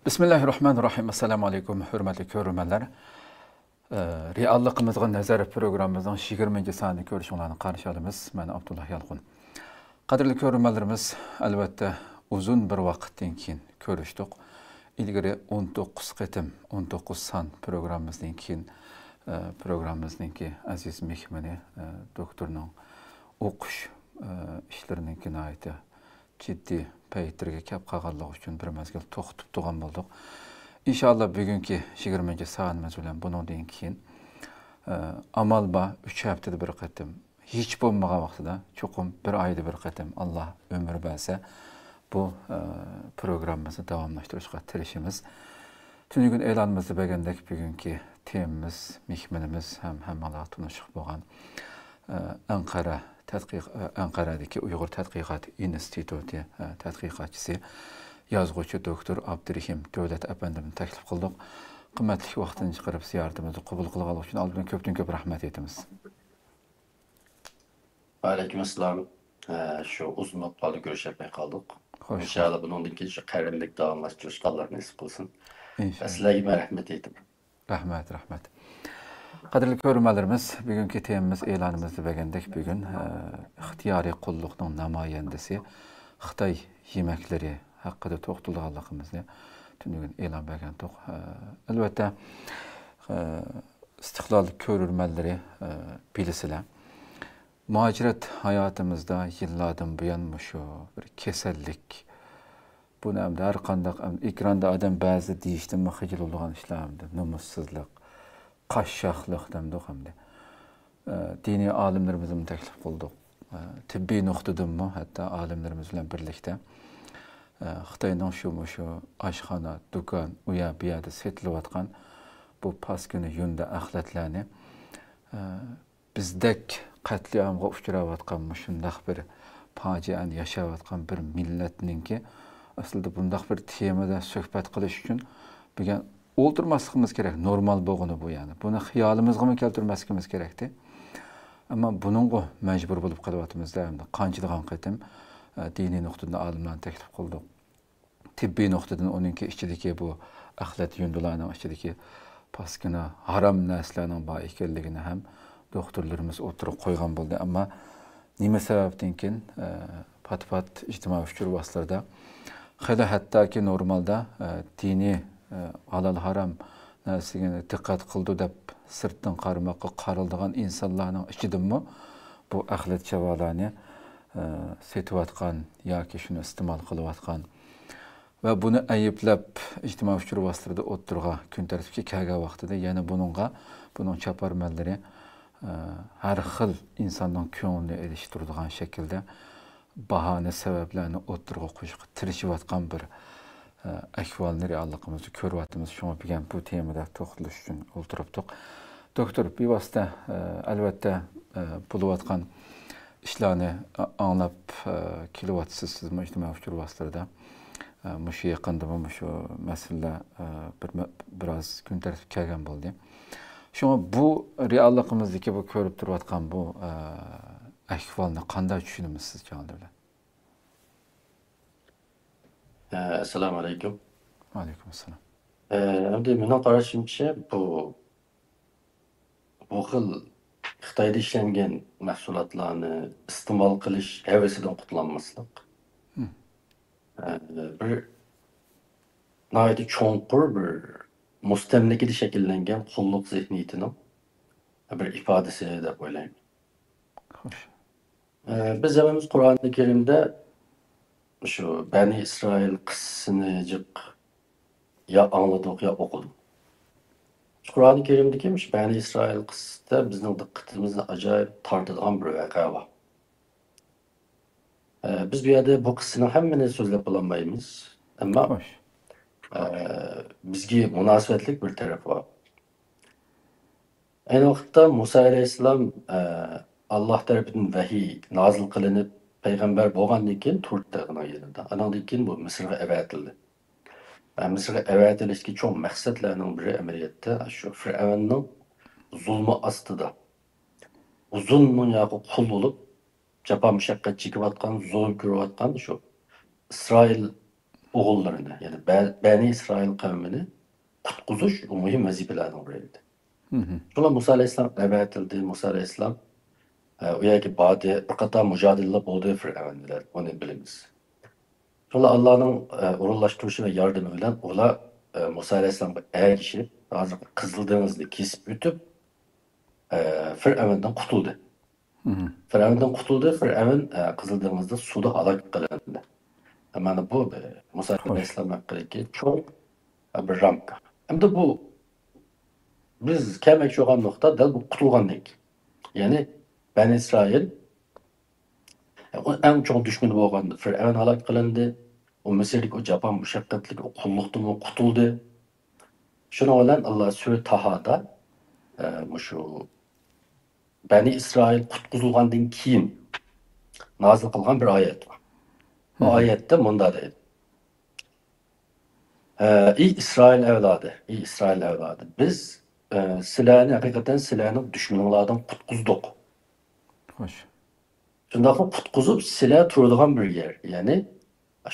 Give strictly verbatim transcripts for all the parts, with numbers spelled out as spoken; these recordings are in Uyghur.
بىسمىللاھىررەھمانىررەھىم. ئەسسالامۇ ئەلەيكۇم، ھۆرمەتلىك كۆرۈرمەنلەر. ئە، رېئاللىقىمىزغا نەزەر پروگراممىمىزنىڭ يىگىرمىنچى سانىنى كۆرۈشۈڭلارنى قارشى ئالىمىز. مەن ئابدۇللا يالقۇن. قەدىرلىك كۆرۈرمەنلىرىمىز، ئەلۋەتتە، ئۇزۇن بىر ۋاقىتتىن كېيىن كۆرۈشتۇق. ئىلگىرى ئون توققۇز قېتىم، ئون توققۇز سان پروگراممىمىزدىن كېيىن، ئە، پروگراممىمىزنىڭكى ئەزىز مېھمىنى، ئە، دوكتورنىڭ ئوقۇش، ئە، ئىشلىرىنىڭكى ناھايىتى جىددىي پەيتلىرىگە كەپ قالغانلىقى ئۈچۈن بىر مەزگىل توختىتىپ تۇرغان بولدۇق. ئىنشائاللا، بۈگۈنكى يىگىرمىنچى سانىمىز بىلەن بۇنىڭدىن كېيىن، ئە، ئامال بار، ئۈچ ھەپتىدە بىر قېتىم، ھېچ بولمىغان ۋاقتىدا چوقۇم بىر ئايدا بىر قېتىم، ئاللا ئۆمۈر بەرسە، بۇ، ئە، پروگراممىمىزنى داۋاملاشتۇرۇشقا تىرىشىمىز. تۈنۈگۈن ئېلانىمىزدا بەرگەندەك، بۈگۈنكى تېمىمىز، مېھمىنىمىز ھەم ھەممىڭلارغا تونۇشلۇق بولغان، ئە، ئەنقەرە تەتقىق-، ئە، ئەنقەرەدىكى ئۇيغۇر تەتقىقات ئىنستىتۇتى، ئە، تەتقىقاتچىسى، يازغۇچى دوكتور ئابدۇرېھىم دۆلەت ئەپەندىمنى تەكلىپ قىلدۇق. قىممەتلىك ۋاقتىنى چىقىرىپ زىيارىتىمىزنى قوبۇل قىلغانلىقى ئۈچۈن ئالدىن كۆپتىن كۆپ رەھمەت ئېيتىمىز. ۋەئەلەيكۇم ئەسسالام. ھە، شۇ ئۇزۇن بولۇپ قالدى، كۆرۈشەلمەي قالدۇق. خوش. ئىنشاللا بۇنىڭدىن كېيىن شۇ قەدەملىك داۋاملاشتۇرۇشقا ئاللا نېسىپ قىلسۇن. ئىنشاللا. ھە، سىلەرگە مەن رەھمەت ئېيتىمەن. رەھمەت، رەھمەت. قەدىرلىك كۆرۈرمەنلىرىمىز، بۈگۈنكى تېمىمىز ئېلانىمىزدا بەرگەندەك، بۈگۈن، ئە، ئىختىيارىي قۇللۇقنىڭ نامايەندىسى خىتاي يېمەكلىرى ھەققىدە توختىلىدىغانلىقىمىزنى تۈنۈگۈن ئېلان بەرگەنتۇق. ئە، ئەلۋەتتە، ئە، ئىستىقلال كۆرۈرمەنلىرى، ئە، بىلىسىلەر. مۇھاجىرەت ھاياتىمىزدا يىللاردىن بۇيان مۇشۇ بىر كېسەللىك، بۇنى ئەمدى ھەر قانداق، ئەمدى ئېكراندا ئادەم بەزىدە دېيىشتىنمۇ خىجىل بولىدىغان ئىشلار، ئەمدى نومۇسسىزلىق، قاششاقلىق دەمدۇق ئەمدى. ئە، دىنىي ئالىملىرىمىزنىمۇ تەكلىپ قىلدۇق. ئە، تېببىي نۇقتىدىنمۇ ھەتتا ئالىملىرىمىز بىلەن بىرلىكتە، ئە، خىتاينىڭ شۇ، مۇشۇ ئاشخانا، دۇكان، ئۇ يەر، بۇ يەردە سېتىلىۋاتقان بۇ پاسكىنا يۇندى ئەخلەتلەرنى، ئە، بىزدەك قەتلىئامغا ئۇچراۋاتقان مۇشۇنداق بىر پاجىئەنى ياشاۋاتقان بىر مىللەتنىڭكى ئەسلىدە بۇنداق بىر تېمىدا سۆھبەت قىلىش ئۈچۈن بۈگۈن ئولتۇرماسلىقىمىز كېرەك. نورمال بولغىنى بۇ، يەنى بۇنى خىيالىمىزغىمۇ كەلتۈرمەسلىكىمىز كېرەكتى. ئەمما بۇنىڭغۇ مەجبۇر بولۇپ قېلىۋاتىمىزدا، ئەمدى قانچىلىغان قېتىم، ئە، دىنىي نۇقتىدىن ئالىملارنى تەكلىپ قىلدۇق. تېببىي نۇقتىدىن ئۇنىڭكى ئىچىدىكى بۇ ئەخلەت يۇندىلارنىڭ ئىچىدىكى پاسكىنا ھارام نەرسىلەرنىڭ بار ئىكەنلىكىنى ھەم دوختۇرلىرىمىز ئوتتۇرىغا قويغان بولدى. ئەمما نېمە سەۋەبتىن كېيىن، ئە، پات-پات ئىجتىمائىي ئۇچۇر ۋاسىتىلىرىدا خېلى ھەتتاكى نورمالدا، ئە، دىنىي، ئە، ھالال ھارام نەرسىگە دىققەت قىلىدۇ دەپ سىرتتىن قارىماققا قارىلىدىغان ئىنسانلارنىڭ ئىچىدىنمۇ بۇ ئەخلەت چاۋالارنى، ئە، سېتىۋاتقان ياكى شۇنى ئىستېمال قىلىۋاتقان ۋە بۇنى ئەيىبلەپ، ئىجتىمائىي ئۇچۇر ۋاسىتىلىرىدا ئوتتۇرىغا، كۈن تەرتىپكە كەلگەن ۋاقتىدا يەنە بۇنىڭغا، بۇنىڭ چاپارمەنلىرى، ئە، ھەر خىل ئىنساننىڭ كۆڭلىنى ئېلىشتۇرىدىغان شەكىلدە باھانە سەۋەبلەرنى ئوتتۇرىغا قويۇشقا تىرىشىۋاتقان بىر، ئە، ئەھۋالنى رېئاللىقىمىزدا كۆرۈۋاتىمىز. شۇڭا بۈگۈن بۇ تېمىدا توختىلىش ئۈچۈن ئولتۇرۇپتۇق. دوكتور، بىۋاسىتە، ئە، ئەلۋەتتە، ئە، بولۇۋاتقان ئىشلارنى، ئە، ئاڭلاپ، ئە، كېلىۋاتىسىز. سىزمۇ ئىجتىمائىي ئۇچۇر ۋاسىتىلىرىدا، ئە، مۇشۇ يېقىندىمۇ مۇشۇ مەسىلىلەر، ئە، بىر مە-، بىراز كۈن تەرتىپكە كەلگەن بولدى. شۇڭا بۇ رېئاللىقىمىزدىكى بۇ كۆرۈپ تۇرۇۋاتقان بۇ، ئە، ئەھۋالنى قانداق چۈشىنىمىز سىز جاڭالدى بىلەن؟ ئە، ئەسسالامۇ ئەلەيكۇم. ۋەئەلەيكۇم ئەسسالام. ئە، ئەمدى مېنىڭ قارىشىمچە، بۇ، بۇ خىل خىتايدا ئىشلەنگەن مەھسۇلاتلارنى ئىستېمال قىلىش ھەۋىسىدىن قۇتۇلالماسلىق. مم. ئە، بىر ناھايىتى چوڭقۇر بىر مۇستەملىكىدە شەكىللەنگەن قۇللۇق زېھنىيىتىنىڭ بىر ئىپادىسى دەپ ئويلايمەن. خوش. ئە، بىز ھەممىمىز قۇرئانى كەرىمدە شۇ بەنى ئىسرائىل قىسسىسىنى جىق يا ئاڭلىدۇق، يا ئوقۇدۇق. قۇرئانى كەرىمدىكى مۇشۇ بەنى ئىسرائىل قىسسىسىدە بىزنىڭ دىققىتىمىزنى ئاجايىپ تارتىدىغان بىر ۋەقە بار. ئە، بىز بۇ يەردە بۇ قىسسىنىڭ ھەممىنى سۆزلەپ بولالمايمىز. ئەمما، خوش. ئە، بىزگە مۇناسىۋەتلىك بىر تەرەپ بار. ئەينى ۋاقىتتا مۇسا ئەلەيھىسسالام، ئە، ئاللاھ تەرىپىدىن ۋەھىي نازىل قىلىنىپ پەيغەمبەر بولغاندىن كېيىن تۇرتى ئۇنىڭ يېنىدا. ئانىڭدىن كېيىن بۇ مىسىرغا ئەۋەتىلدى. ۋە مىسىرغا ئەۋەتىلىشتىكى چوڭ مەقسەتلەرنىڭ بىرى ئەمەلىيەتتە شۇ فىرئەۋننىڭ زۇلمى ئاستىدا ئۇزۇن مىڭ يىلغا قۇل بولۇپ، جاپا مۇشەققەت چېكىۋاتقان، زۇلۇم كۆرۈۋاتقان شۇ ئىسرائىل ئوغۇللىرىنى، يەنى بە-، بەنى ئىسرائىل قەۋمىنى قۇتقۇزۇش مۇھىم ۋەزىپىلەرنىڭ بىرى ئىدى. شۇڭا مۇسا ئەلەيھىسسالام دەۋەتىلدى، مۇسا ئەلەيھىسسالام، ئە، ئۇ يەرگە باردى، بىر قاتار مۇجادىلىلەر بولدى فىرئەۋن بىلەن، ئۇنى بىلىمىز. شۇڭا ئاللانىڭ، ئە، ئورۇنلاشتۇرۇشى ۋە ياردىمى بىلەن ئۇلار، ئە، مۇسا ئەلەيھىسسالامغا ئەگىشىپ، ھازىرقى قىزىل دېڭىزنى كېسىپ ئۆتۈپ، ئە، فىرئەۋندىن قۇتۇلدى. فىرئەۋندىن قۇتۇلدى، فىرئەۋن، ئە، قىزىل دېڭىزدا سۇدا ھالاك قىلىندى. مانا بۇ، ئە، مۇسا ئەلەيھىسسالام ھەققىدىكى چوڭ، ئە، بىر رامكا. ئەمدى بۇ بىز كەلمەكچى بولغان نۇقتا دەل بۇ قۇتۇلغاندىن كېيىن. يەنى بەنى ئىسرائىل، ئۇ ئەڭ چوڭ دۈشمىنى بولغان فىرئەۋن ھالاك قىلىندى. ئۇ مىسىردىكى ئۇ جاپا مۇشەققەتلىك ئۇ قۇللۇقتىنمۇ قۇتۇلدى. شۇنىڭ بىلەن ئاللا سۈرە تاھادا، ئە، مۇشۇ بەنى ئىسرائىل قۇتقۇزۇلغاندىن كېيىن نازىل قىلغان بىر ئايەت بار. بۇ ئايەتتە مۇنداق دەيدۇ. ئە، ئى ئىسرائىل ئەۋلادى، ئى ئىسرائىل ئەۋلادى، بىز، ئە، سىلەرنى، ھەقىقەتەن سىلەرنى دۈشمىنىڭلاردىن قۇتقۇزدۇق. خوش. شۇنداقلا قۇتقۇزۇپ سىلەر تۇرىدىغان بىر يەر، يەنى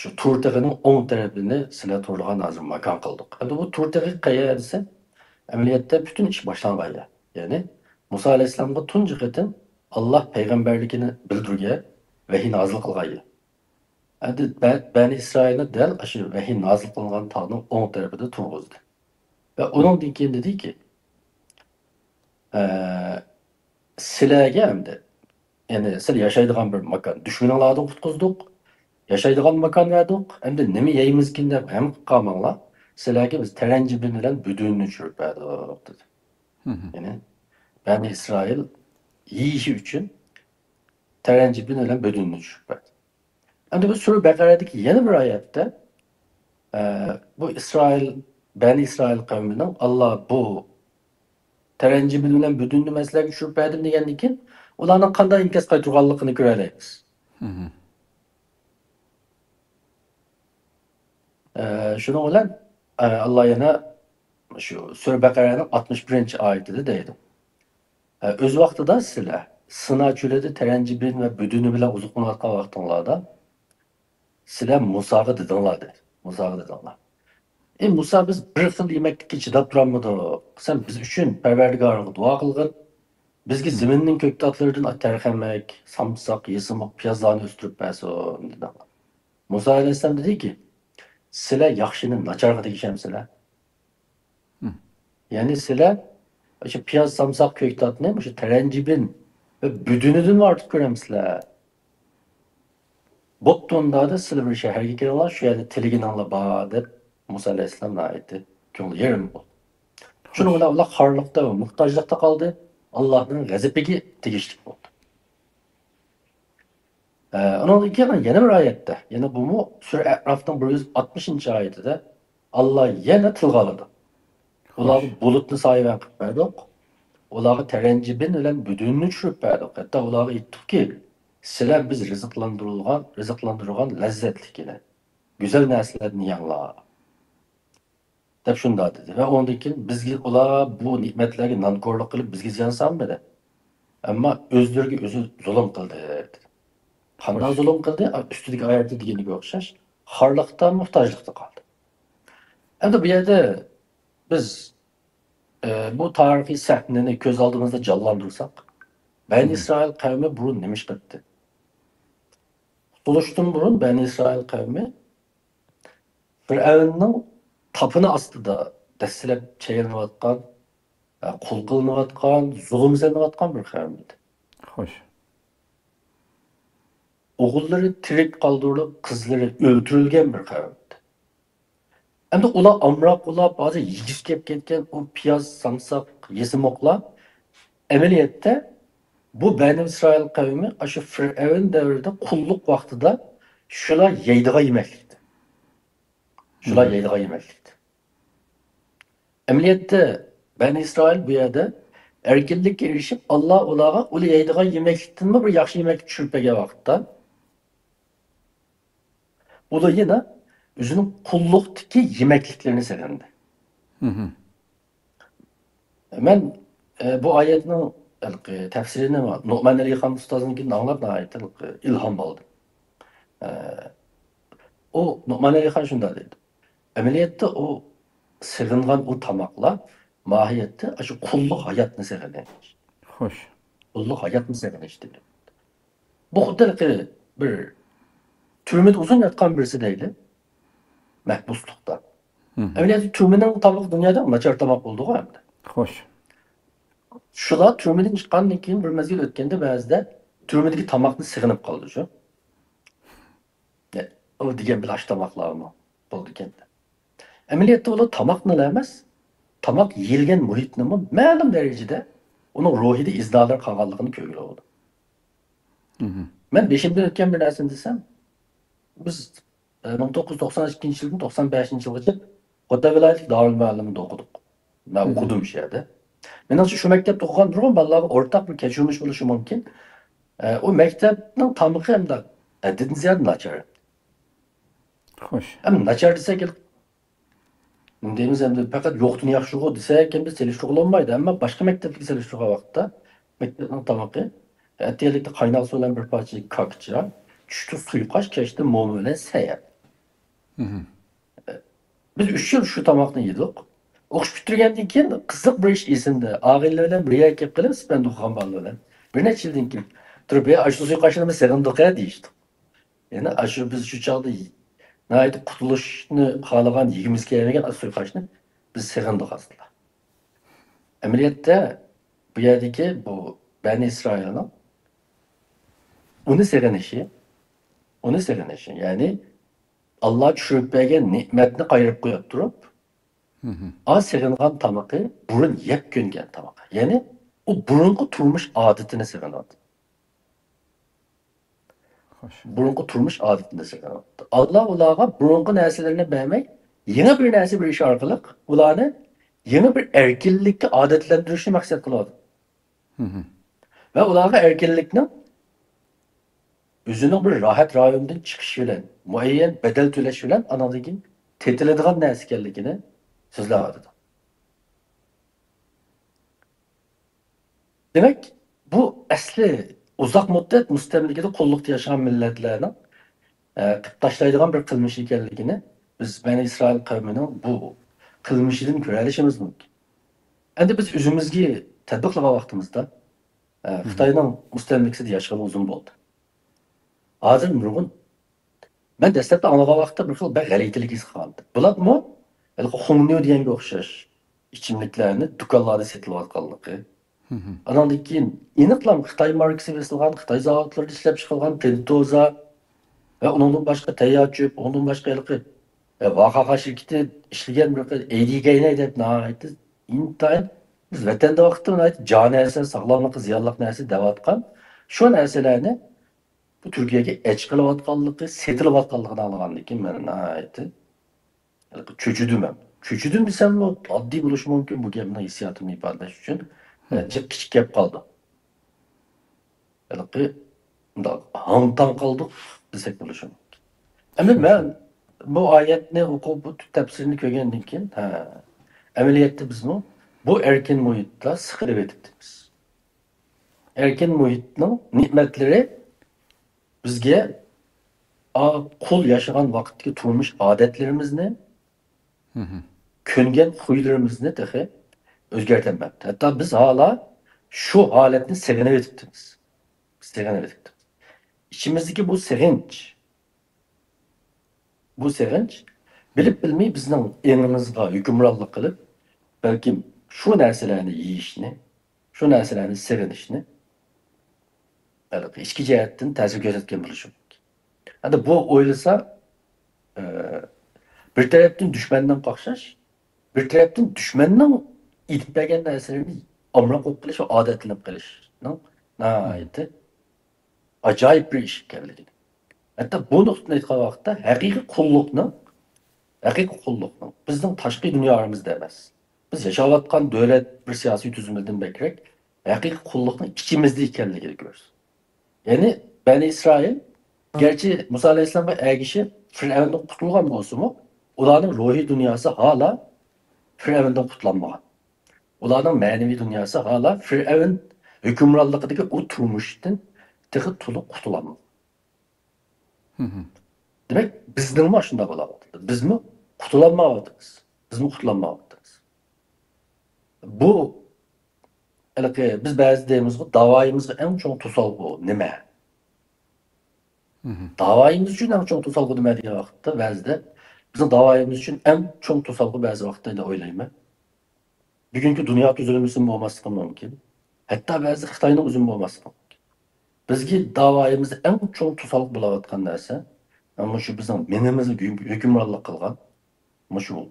شۇ تۇر تېغىنىڭ ئوڭ تەرىپىنى سىلەر تۇرىدىغان ھازىر ماكان قىلدۇق. ئەمدى بۇ تۇر تېغى قەيەر دېسە، ئەمەلىيەتتە پۈتۈن ئىش باشلانغان يەر. يەنى مۇسا ئەلەيھىسسالامغا تۇنجى قېتىم ئاللا پەيغەمبەرلىكىنى بىلدۈرگەن، ۋەھىي نازىل قىلغان يەر. ئەمدى بە-، بەنى ئىسرائىلنى دەل ئاشۇ ۋەھىي نازىل قىلىنغان تاغنىڭ ئوڭ تەرىپىدە تۇرغۇزدى. ۋە ئۇنىڭدىن كېيىن دېدىكى، ئە، سىلەرگە ئەمدى، يەنى سىلەر ياشايدىغان بىر ماكان، دۈشمىنىڭلاردىن قۇتقۇزدۇق، ياشايدىغان ماكان بەردۇق، ئەمدى نېمە يەيمىزكىن دەپ غەم قىلىپ قالماڭلار، سىلەرگە بىز تەرەنجىبىن بىلەن بۈدۈننى چۈشۈرۈپ بەردۇق، دېدى. يەنى بەنى ئىسرائىل يېيىشى ئۈچۈن تەرەنجىبىن بىلەن بۈدۈننى چۈشۈرۈپ بەردى. ئەمدى بۇ سۈرە بەقەرەدىكى يەنە بىر ئايەتتە، ئە، بۇ ئىسرائىل، بەنى ئىسرائىل قەۋمىنىڭ ئاللا بۇ تەرەنجىبىن بىلەن بۈدۈننى مەن سىلەرگە چۈشۈرۈپ بەردىم دېگەندىن كېيىن، ئۇلارنىڭ قانداق ئىنكاس قايتۇرغانلىقىنى كۆرەلەيمىز. ئە، شۇنىڭ بىلەن، ئە، ئاللا يەنە شۇ سۈرە بەقەرەنىڭ ئاتمىش بىرىنچى ئايىتىدە دەيدۇ. ئە، ئۆز ۋاقتىدا سىلەر سىنا چۆلىدە تەرەنجىبىن ۋە بۈدۈنى بىلەن ئوزۇقلىنىۋاتقان ۋاقتىڭلاردا، سىلەر مۇساغا دېدىڭلار، دېدى. مۇساغا دېدىڭلار. ئى مۇسا، بىز بىر خىل يېمەكلىككە چىداپ تۇرالمىدۇق. سەن بىز ئۈچۈن پەرۋەردىگارىڭغا دۇئا قىلغىن. بىزگە زېمىننىڭ كۆكتاتلىرىدىن تەرخەمەك، سامساق، يېسىمۇق، پىيازلارنى ئۆستۈرۈپ بەرسۇن، دېدىڭلار. مۇسا ئەلەيھىسسالام دېدىكى، سىلەر ياخشىنى ناچارغا تېگىشەمسىلەر؟ يەنى سىلەر ئاشۇ پىياز، سامساق، كۆكتاتنى مۇشۇ تەرەنجىبىن ۋە بۈدۈنىدىنمۇ ئارتۇق كۆرەمسىلەر؟ بوپتۇ، ئۇنداقتا سىلەر بىر شەھەرگە كىرىڭلار، شۇ يەردە تىلىگىنىڭلار بار، دەپ مۇسا ئەلەيھىسسالام ناھايىتى كۆڭلى يېرىم بولدى. شۇنىڭ بىلەن ئۇلار خارلىقتا ۋە موھتاجلىقتا قالدى، ئاللاھنىڭ غەزىپىگە تېگىشلىك بولدى. ئە، ئۇنىڭدىن كېيىن يەنە بىر ئايەتتە، يەنە بۇمۇ سۈرە ئەئرافنىڭ بىر يۈز ئاتمىشىنچى ئايىتىدە ئاللا يەنە تىلغا ئالىدۇ. ئۇلارغا بۇلۇتنى سايىۋەن قىلىپ بەردۇق. ئۇلارغا تەرەنجىبىن بىلەن بۈدۈننى چۈشۈرۈپ بەردۇق. ھەتتا ئۇلارغا ئېيتتۇقكى، سىلەر بىز رىزىقلاندۇرۇلغان، رىزىقلاندۇرغان لەززەتلىكىنى، گۈزەل نەرسىلەرنى يەڭلار، دەپ شۇنداق دېدى. ۋە ئۇنىڭدىن كېيىن بىزگە ئۇلار بۇ نېمەتلەرگە نانكورلۇق قىلىپ بىزگە زىيان سالمىدى. ئەمما ئۆزلىرىگە ئۆزى زۇلۇم قىلدى، دېدى. قانداق زۇلۇم قىلدى؟ ئا، ئۈستىدىكى ئايەتتە دېگىنىگە ئوخشاش، خارلىقتا، موھتاجلىقتا قالدى. ئەمدى بۇ يەردە بىز، ئە، بۇ تارىخىي سەھنىنى كۆز ئالدىمىزدا جانلاندۇرساق، بەنى ئىسرائىل قەۋمى بۇرۇن نېمە ئىش قىلىپتى؟ قۇتۇلۇشتىن بۇرۇن بەنى ئىسرائىل قەۋمى فىرئەۋننىڭ تاپىنى ئاستىدا دەسسىلەپ چەيلىنىۋاتقان، ئە، قۇل قىلىنىۋاتقان، زۇلۇم سېلىنىۋاتقان بىر قەۋم ئىدى. خوش. ئوغۇللىرى تىرىك قالدۇرۇلۇپ، قىزلىرى ئۆلتۈرۈلگەن بىر قەۋم ئىدى. ئەمدى ئۇلار ئامراق بولاپ، ھازىر يېگۈسى كېلىپ كەتكەن ئۇ پىياز، سامساق، يېسىمۇقلار ئەمەلىيەتتە بۇ بەنى ئىسرائىل قەۋمى ئاشۇ فىرئەۋن دەۋرىدە قۇللۇق ۋاقتىدا شۇلار يەيدىغان يېمەكلىكتى. شۇلار يەيدىغان يېمەكلىكتى. ئەمەلىيەتتە بەنى ئىسرائىل بۇ يەردە ئەركىنلىككە ئېرىشىپ، ئاللا ئۇلارغا ئۇلار يەيدىغان يېمەكلىكتىنمۇ بىر ياخشى يېمەك چۈشۈرۈپ بەرگەن ۋاقىتتا، ئۇلار يەنە ئۆزىنىڭ قۇللۇقتىكى يېمەكلىكلىرىنى سېغىندى. مەن، ئە، بۇ ئايەتنىڭ ھېلىقى تەپسىرىنى نۇئمان ئەلىخان ئۇستازنىڭكىدىن ئاڭلاپ ناھايىتى ھېلىقى ئىلھام ئالدىم. ئە، ئۇ نۇئمان ئەلىخان شۇنداق دەيدۇ. ئەمەلىيەتتە ئۇ سېغىنغان ئۇ تاماقلار ماھىيەتتە ئاشۇ قۇللۇق ھاياتنى سېغىنىش. خوش. قۇللۇق ھاياتنى سېغىنىش دېگەن. بۇ خۇددى ھېلىقى بىر تۈرمىدە ئۇزۇن ياتقان بىرسى دەيلى. مەھبۇسلۇقتا. مم. ئەمەلىيەتتە تۈرمىنىڭ تامىقى دۇنيادا ناچار تاماق بولىدىغۇ ئەمدى. خوش. شۇلار تۈرمىدىن چىققاندىن كېيىن بىر مەزگىل ئۆتكەندە بەزىدە تۈرمىدىكى تاماقنى سېغىنىپ قالىدۇ شۇ. ئۇ دېگەن بىلەن ئاشۇ تاماقلارمۇ بولىدىكەن. ئەمەلىيەتتە ئۇلار تاماقنىلا ئەمەس، تاماق يېيىلگەن مۇھىتنىمۇ مەلۇم دەرىجىدە ئۇنىڭ روھىدا ئىزنالار قالغانلىقىنى كۆرگىلى بولىدۇ. مم. مەن بېشىمدىن ئۆتكەن بىر نەرسىنى دېسەم، بىز، ئە، مىڭ توققۇز يۈز توقسان ئىككىنچى يىلدىن توقسان بەشىنچى يىلغىچە خوتەن ۋىلايەتلىك دارىلمۇئەللىمىدە ئوقۇدۇق. مەن مم. ئوقۇدۇم شۇ يەردە. مېنىڭچە شۇ مەكتەپتە ئوقۇغان نۇرغۇن بالىلارغا ئورتاق بىر كەچۈرمىش بولۇشى مۇمكىن. ئە، ئۇ مەكتەپنىڭ تامىقى ئەمدى ھەددىدىن زىيادە ناچار. خوش. ئەمدى ناچار دېسەك، نېمە دەيمىز ئەمدى، پەقەت يوقتىن ياخشىغۇ دېسەك، ئەمدى سېلىشتۇرغىلى بولمايدۇ. ئەمما باشقا مەكتەپكە سېلىشتۇرغان ۋاقىتتا مەكتەپنىڭ تامىقى ئەتىگەنلىكتە قايناق سۇ بىلەن بىر پارچە كاكچا، چۈشتە سۇيۇقئاش، كەچتە موما بىلەن سەيەر. مم. بىز ئۈچ يىل شۇ تاماقنى يېدۇق. ئوقۇش پۈتتۈرگەندىن كېيىن قىزىق بىر ئىش ئېسىمدە، ئاغىنىلەر بىلەن بىر يەرگە كېلىپ قېلىپ، سىپەندە ئوقۇغان بالىلار بىلەن بىر نەچچە يىلدىن كېيىن تۇرۇپ، «ھەي، ئاشۇ سۇيۇقئاشنى سېغىندۇق ھە» دېيىشتۇق. يەنى ئاشۇ بىز شۇ چاغدا ناھايىتى قۇتۇلۇشنى خالىغان، يېگۈمىز كەلمىگەن ئاشۇ سۇيۇقئاشنى بىز سېغىندۇق ئەسلىدە. ئەمەلىيەتتە بۇ يەردىكى بۇ بەنى ئىسرائىلنىڭ ئۇنى سېغىنىشى، ئۇنى سېغىنىشى، يەنى ئاللا چۈشۈرۈپ بەرگەن نېمەتنى قايرىپ قويۇپ تۇرۇپ، مم. ئا سېغىنغان تامىقى بۇرۇن يەپ كۆنگەن تامىقى. يەنى ئۇ بۇرۇنقى تۇرمۇش ئادىتىنى سېغىنىۋاتىدۇ. خوش. بۇرۇنقى تۇرمۇش ئادىتىنى سېغىنىۋاتىدۇ. ئاللا ئۇلارغا بۇرۇنقى نەرسىلىرىنى بەرمەي، يېڭى بىر نەرسە بېرىش ئارقىلىق ئۇلارنى يېڭى بىر ئەركىنلىككە ئادەتلەندۈرۈشنى مەقسەت قىلىۋاتىدۇ. مم. ۋە ئۇلارغا ئەركىنلىكنىڭ ئۆزىنىڭ بىر راھەت رايونىدىن چىقىش بىلەن، مۇئەييەن بەدەل تۆلەش بىلەن ئانىڭدىن كېيىن تېتىلىدىغان نەرسە ئىكەنلىكىنى سۆزلەۋاتىدۇ. دېمەك، بۇ ئەسلى ئۇزاق مۇددەت مۇستەملىكىدە قۇللۇقتا ياشىغان مىللەتلەرنىڭ، ئە، قىلىپ تاشلايدىغان بىر قىلمىش ئىكەنلىكىنى بىز بەنى ئىسرائىل قەۋمىنىڭ بۇ قىلمىشىدىن كۆرەلىشىمىز مۇمكىن. ئەمدى بىز ئۆزىمىزگە تەتبىقلىغان ۋاقتىمىزدا، ئە، مم. خىتاينىڭ مۇستەملىكىسىدە ياشىغىلى ئۇزۇن بولدى. ھازىر نۇرغۇن، مەن دەسلەپتە ئاڭلىغان ۋاقىتتا بىر خىل بەك غەلىتىلىك ھېس قىلغانىدىم. بۇلارمۇ ھېلىقى خۇڭنيۇ دېگەنگە ئوخشاش ئىچىملىكلەرنى دۇكانلاردا سېتىلىۋاتقانلىقى. مم. ئاناندىن كېيىن ئېنىقلا خىتاي ماركىسى بېسىلغان، خىتاي زاۋۇتلىرىدا ئىشلەپ چىقىرىلغان پىنتوزا ۋە ئۇنىڭدىن باشقا تەييار چۆپ، ئۇنىڭدىن باشقا ھېلىقى، ئە، ۋاخاخا شىركىتى ئىشلىگەن بىر خىل ئېيدىگەينەي دەپ ناھايىتى ئىنتايىن بىز ۋەتەندە ۋاقىتتا ناھايىتى جا نەرسە، ساغلاملىققا زىيانلىق نەرسە دەۋاتقان شۇ نەرسىلەرنى بۇ تۈركىيەگە ئەچ قىلىۋاتقانلىقى، سېتىلىۋاتقانلىقىنى ئاڭلىغاندىن كېيىن مەن ناھايىتى چۆچۈدۈم ھەم. چۆچۈدۈم دېسەممۇ ئاددىي بولۇشى مۇمكىن، بۇ گەپنىڭ ھېسسىياتىمنى ئىپادىلەش ئۈچۈن، ئە، جىق كىچىك گەپ قالدى. ھېلىقى مۇنداق ھاڭ-تاڭ قالدۇق دېسەك بولۇشى مۇمكىن. ئەمدى مەن بۇ ئايەتنى ئوقۇپ، بۇ تەپسىرنى كۆرگەندىن كېيىن، ھە، ئەمەلىيەتتە بىزمۇ بۇ ئەركىن مۇھىتتا سىقىلىۋېتىپتىمىز. ئەركىن مۇھىتنىڭ نېمەتلىرى بىزگە، ئا، قۇل ياشىغان ۋاقىتتىكى تۇرمۇش ئادەتلىرىمىزنى، مم. كۆنگەن خۇيلىرىمىزنى تېخى ئۆزگەرتەلمەپتۇ. ھەتتا بىز ھالا شۇ ھالەتنى سېغىنىۋېتىپتىمىز. سېغىنىۋېتىپتىمىز. ئىچىمىزدىكى بۇ سېغىنچ، بۇ سېغىنچ بىلىپ بىلمەي بىزنىڭ ئېڭىمىزغا ھۆكۈمرانلىق قىلىپ، بەلكىم شۇ نەرسىلەرنى يېيىشنى، شۇ نەرسىلەرنى سېغىنىشنى، ھېلىقى ئىچكى جەھەتتىن تەسىر كۆرسەتكەن بولۇشى مۇمكىن. ئەمدى بۇ ئويلىسا، ئە، بىر تەرەپتىن دۈشمەننىڭ قاقشاش، بىر تەرەپتىن دۈشمەننىڭ ئېلىپ بەرگەن نەرسىلىرىنى ئامراق بولۇپ قېلىش ۋە ئادەتلىنىپ قېلىشنىڭ ناھايىتى ئاجايىپ بىر ئىش ئىكەنلىكىنى. ھەتتا بۇ نۇقتىدىن ئېيتقان ۋاقىتتا ھەقىقىي قۇللۇقنىڭ، ھەقىقىي قۇللۇقنىڭ بىزنىڭ تاشقى دۇنيا ئارىمىزدا ئەمەس، بىز ياشاۋاتقان دۆلەت بىر سىياسىي تۈزۈمدىن بەكرەك ھەقىقىي قۇللۇقنىڭ ئىچىمىزدە ئىكەنلىكىنى كۆرىسىز. يەنى بەنى ئىسرائىل گەرچە مۇسا ئەلەيھىسسالامغا ئەگىشىپ فىرئەۋندىن قۇتۇلغان بولسىمۇ، ئۇلارنىڭ روھىي دۇنياسى ھالا فىرئەۋندىن قۇتۇلالمىغان. ئۇلارنىڭ مەنىۋى دۇنياسى ھالا فىرئەۋن ھۆكۈمرانلىقىدىكى ئۇ تۇرمۇشتىن تېخى تولۇق قۇتۇلالمىغان. مم. دېمەك، بىزنىڭمۇ شۇنداق بولاۋاتىدۇ. بىزمۇ قۇتۇلالمايۋاتىمىز. بىزمۇ قۇتۇلالمايۋاتىمىز. بۇ، ھېلىقى بىز بەزىدە دەيمىزغۇ، داۋايىمىزغا ئەڭ چوڭ توسالغۇ نېمە؟ داۋايىمىز ئۈچۈن ئەڭ چوڭ توسالغۇ نېمە دېگەن ۋاقىتتا، بەزىدە بىزنىڭ داۋايىمىز ئۈچۈن ئەڭ چوڭ توسالغۇ بەزى ۋاقىتتا دەپ ئويلايمەن. بۈگۈنكى دۇنيا تۈزۈلمىسىمۇ بولماسلىقى مۇمكىن. ھەتتا بەزى خىتاينىڭ ئۆزىمۇ بولماسلىقى مۇمكىن. بىزگە داۋايىمىزدا ئەڭ چوڭ توسالغۇ بولاۋاتقان نەرسە، مۇشۇ بىزنىڭ مېڭىمىزنى ھۆكۈمرانلىق قىلغان، مۇشۇ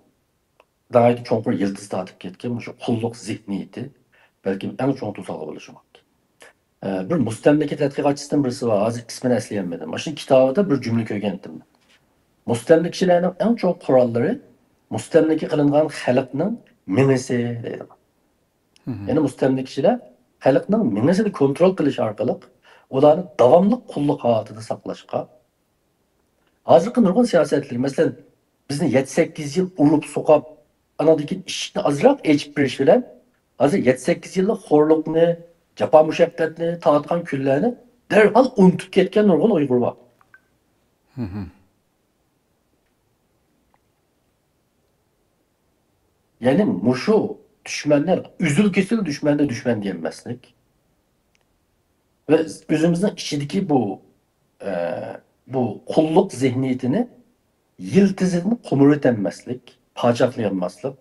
ناھايىتى چوڭقۇر يىلتىز تارتىپ كەتكەن مۇشۇ قۇللۇق زېھنىيىتى بەلكىم ئەڭ چوڭ توسالغۇ بولۇشى مۇمكىن. ئە، بىر مۇستەملىكە تەتقىقاتچىسىدىن بىرسى بار، ھازىر ئىسمىنى ئەسلىيەلمىدىم. مۇشۇ كىتابىدا بىر جۈملە كۆرگەنتىم. مۇستەملىكىچىلەرنىڭ ئەڭ چوڭ قوراللىرى مۇستەملىكە قىلىنغان خەلقنىڭ مېڭىسى دەيدۇ. يەنى مۇستەملىكىچىلەر خەلقنىڭ مېڭىسىنى كونترول قىلىش ئارقىلىق ئۇلارنى داۋاملىق قۇللۇق ھالىتىدە ساقلاشقا، ھازىرقى نۇرغۇن سىياسەتلىرى، مەسىلەن، بىزنى يەتتە سەككىز يىل ئۇرۇپ سوقۇپ، ئانىڭدىن كېيىن ئىشىكنى ئازراق ئېچىپ بېرىش بىلەن، ھازىر يەتتە سەككىز يىللىق خورلۇقنى، جاپا مۇشەققەتنى تارتقان كۈنلەرنى دەرھال ئۇنتۇپ كەتكەن نۇرغۇن ئۇيغۇر بار. يەنى مۇشۇ دۈشمەننى، ئۈزۈل-كېسىل دۈشمەننى دۈشمەن دېيەلمەسلىك ۋە ئۆزىمىزنىڭ ئىچىدىكى بۇ، ئە، بۇ قۇللۇق زېھنىيىتىنى يىلتىزىدىن قومۇرۇۋېتەلمەسلىك، پاچاقلىيالماسلىق،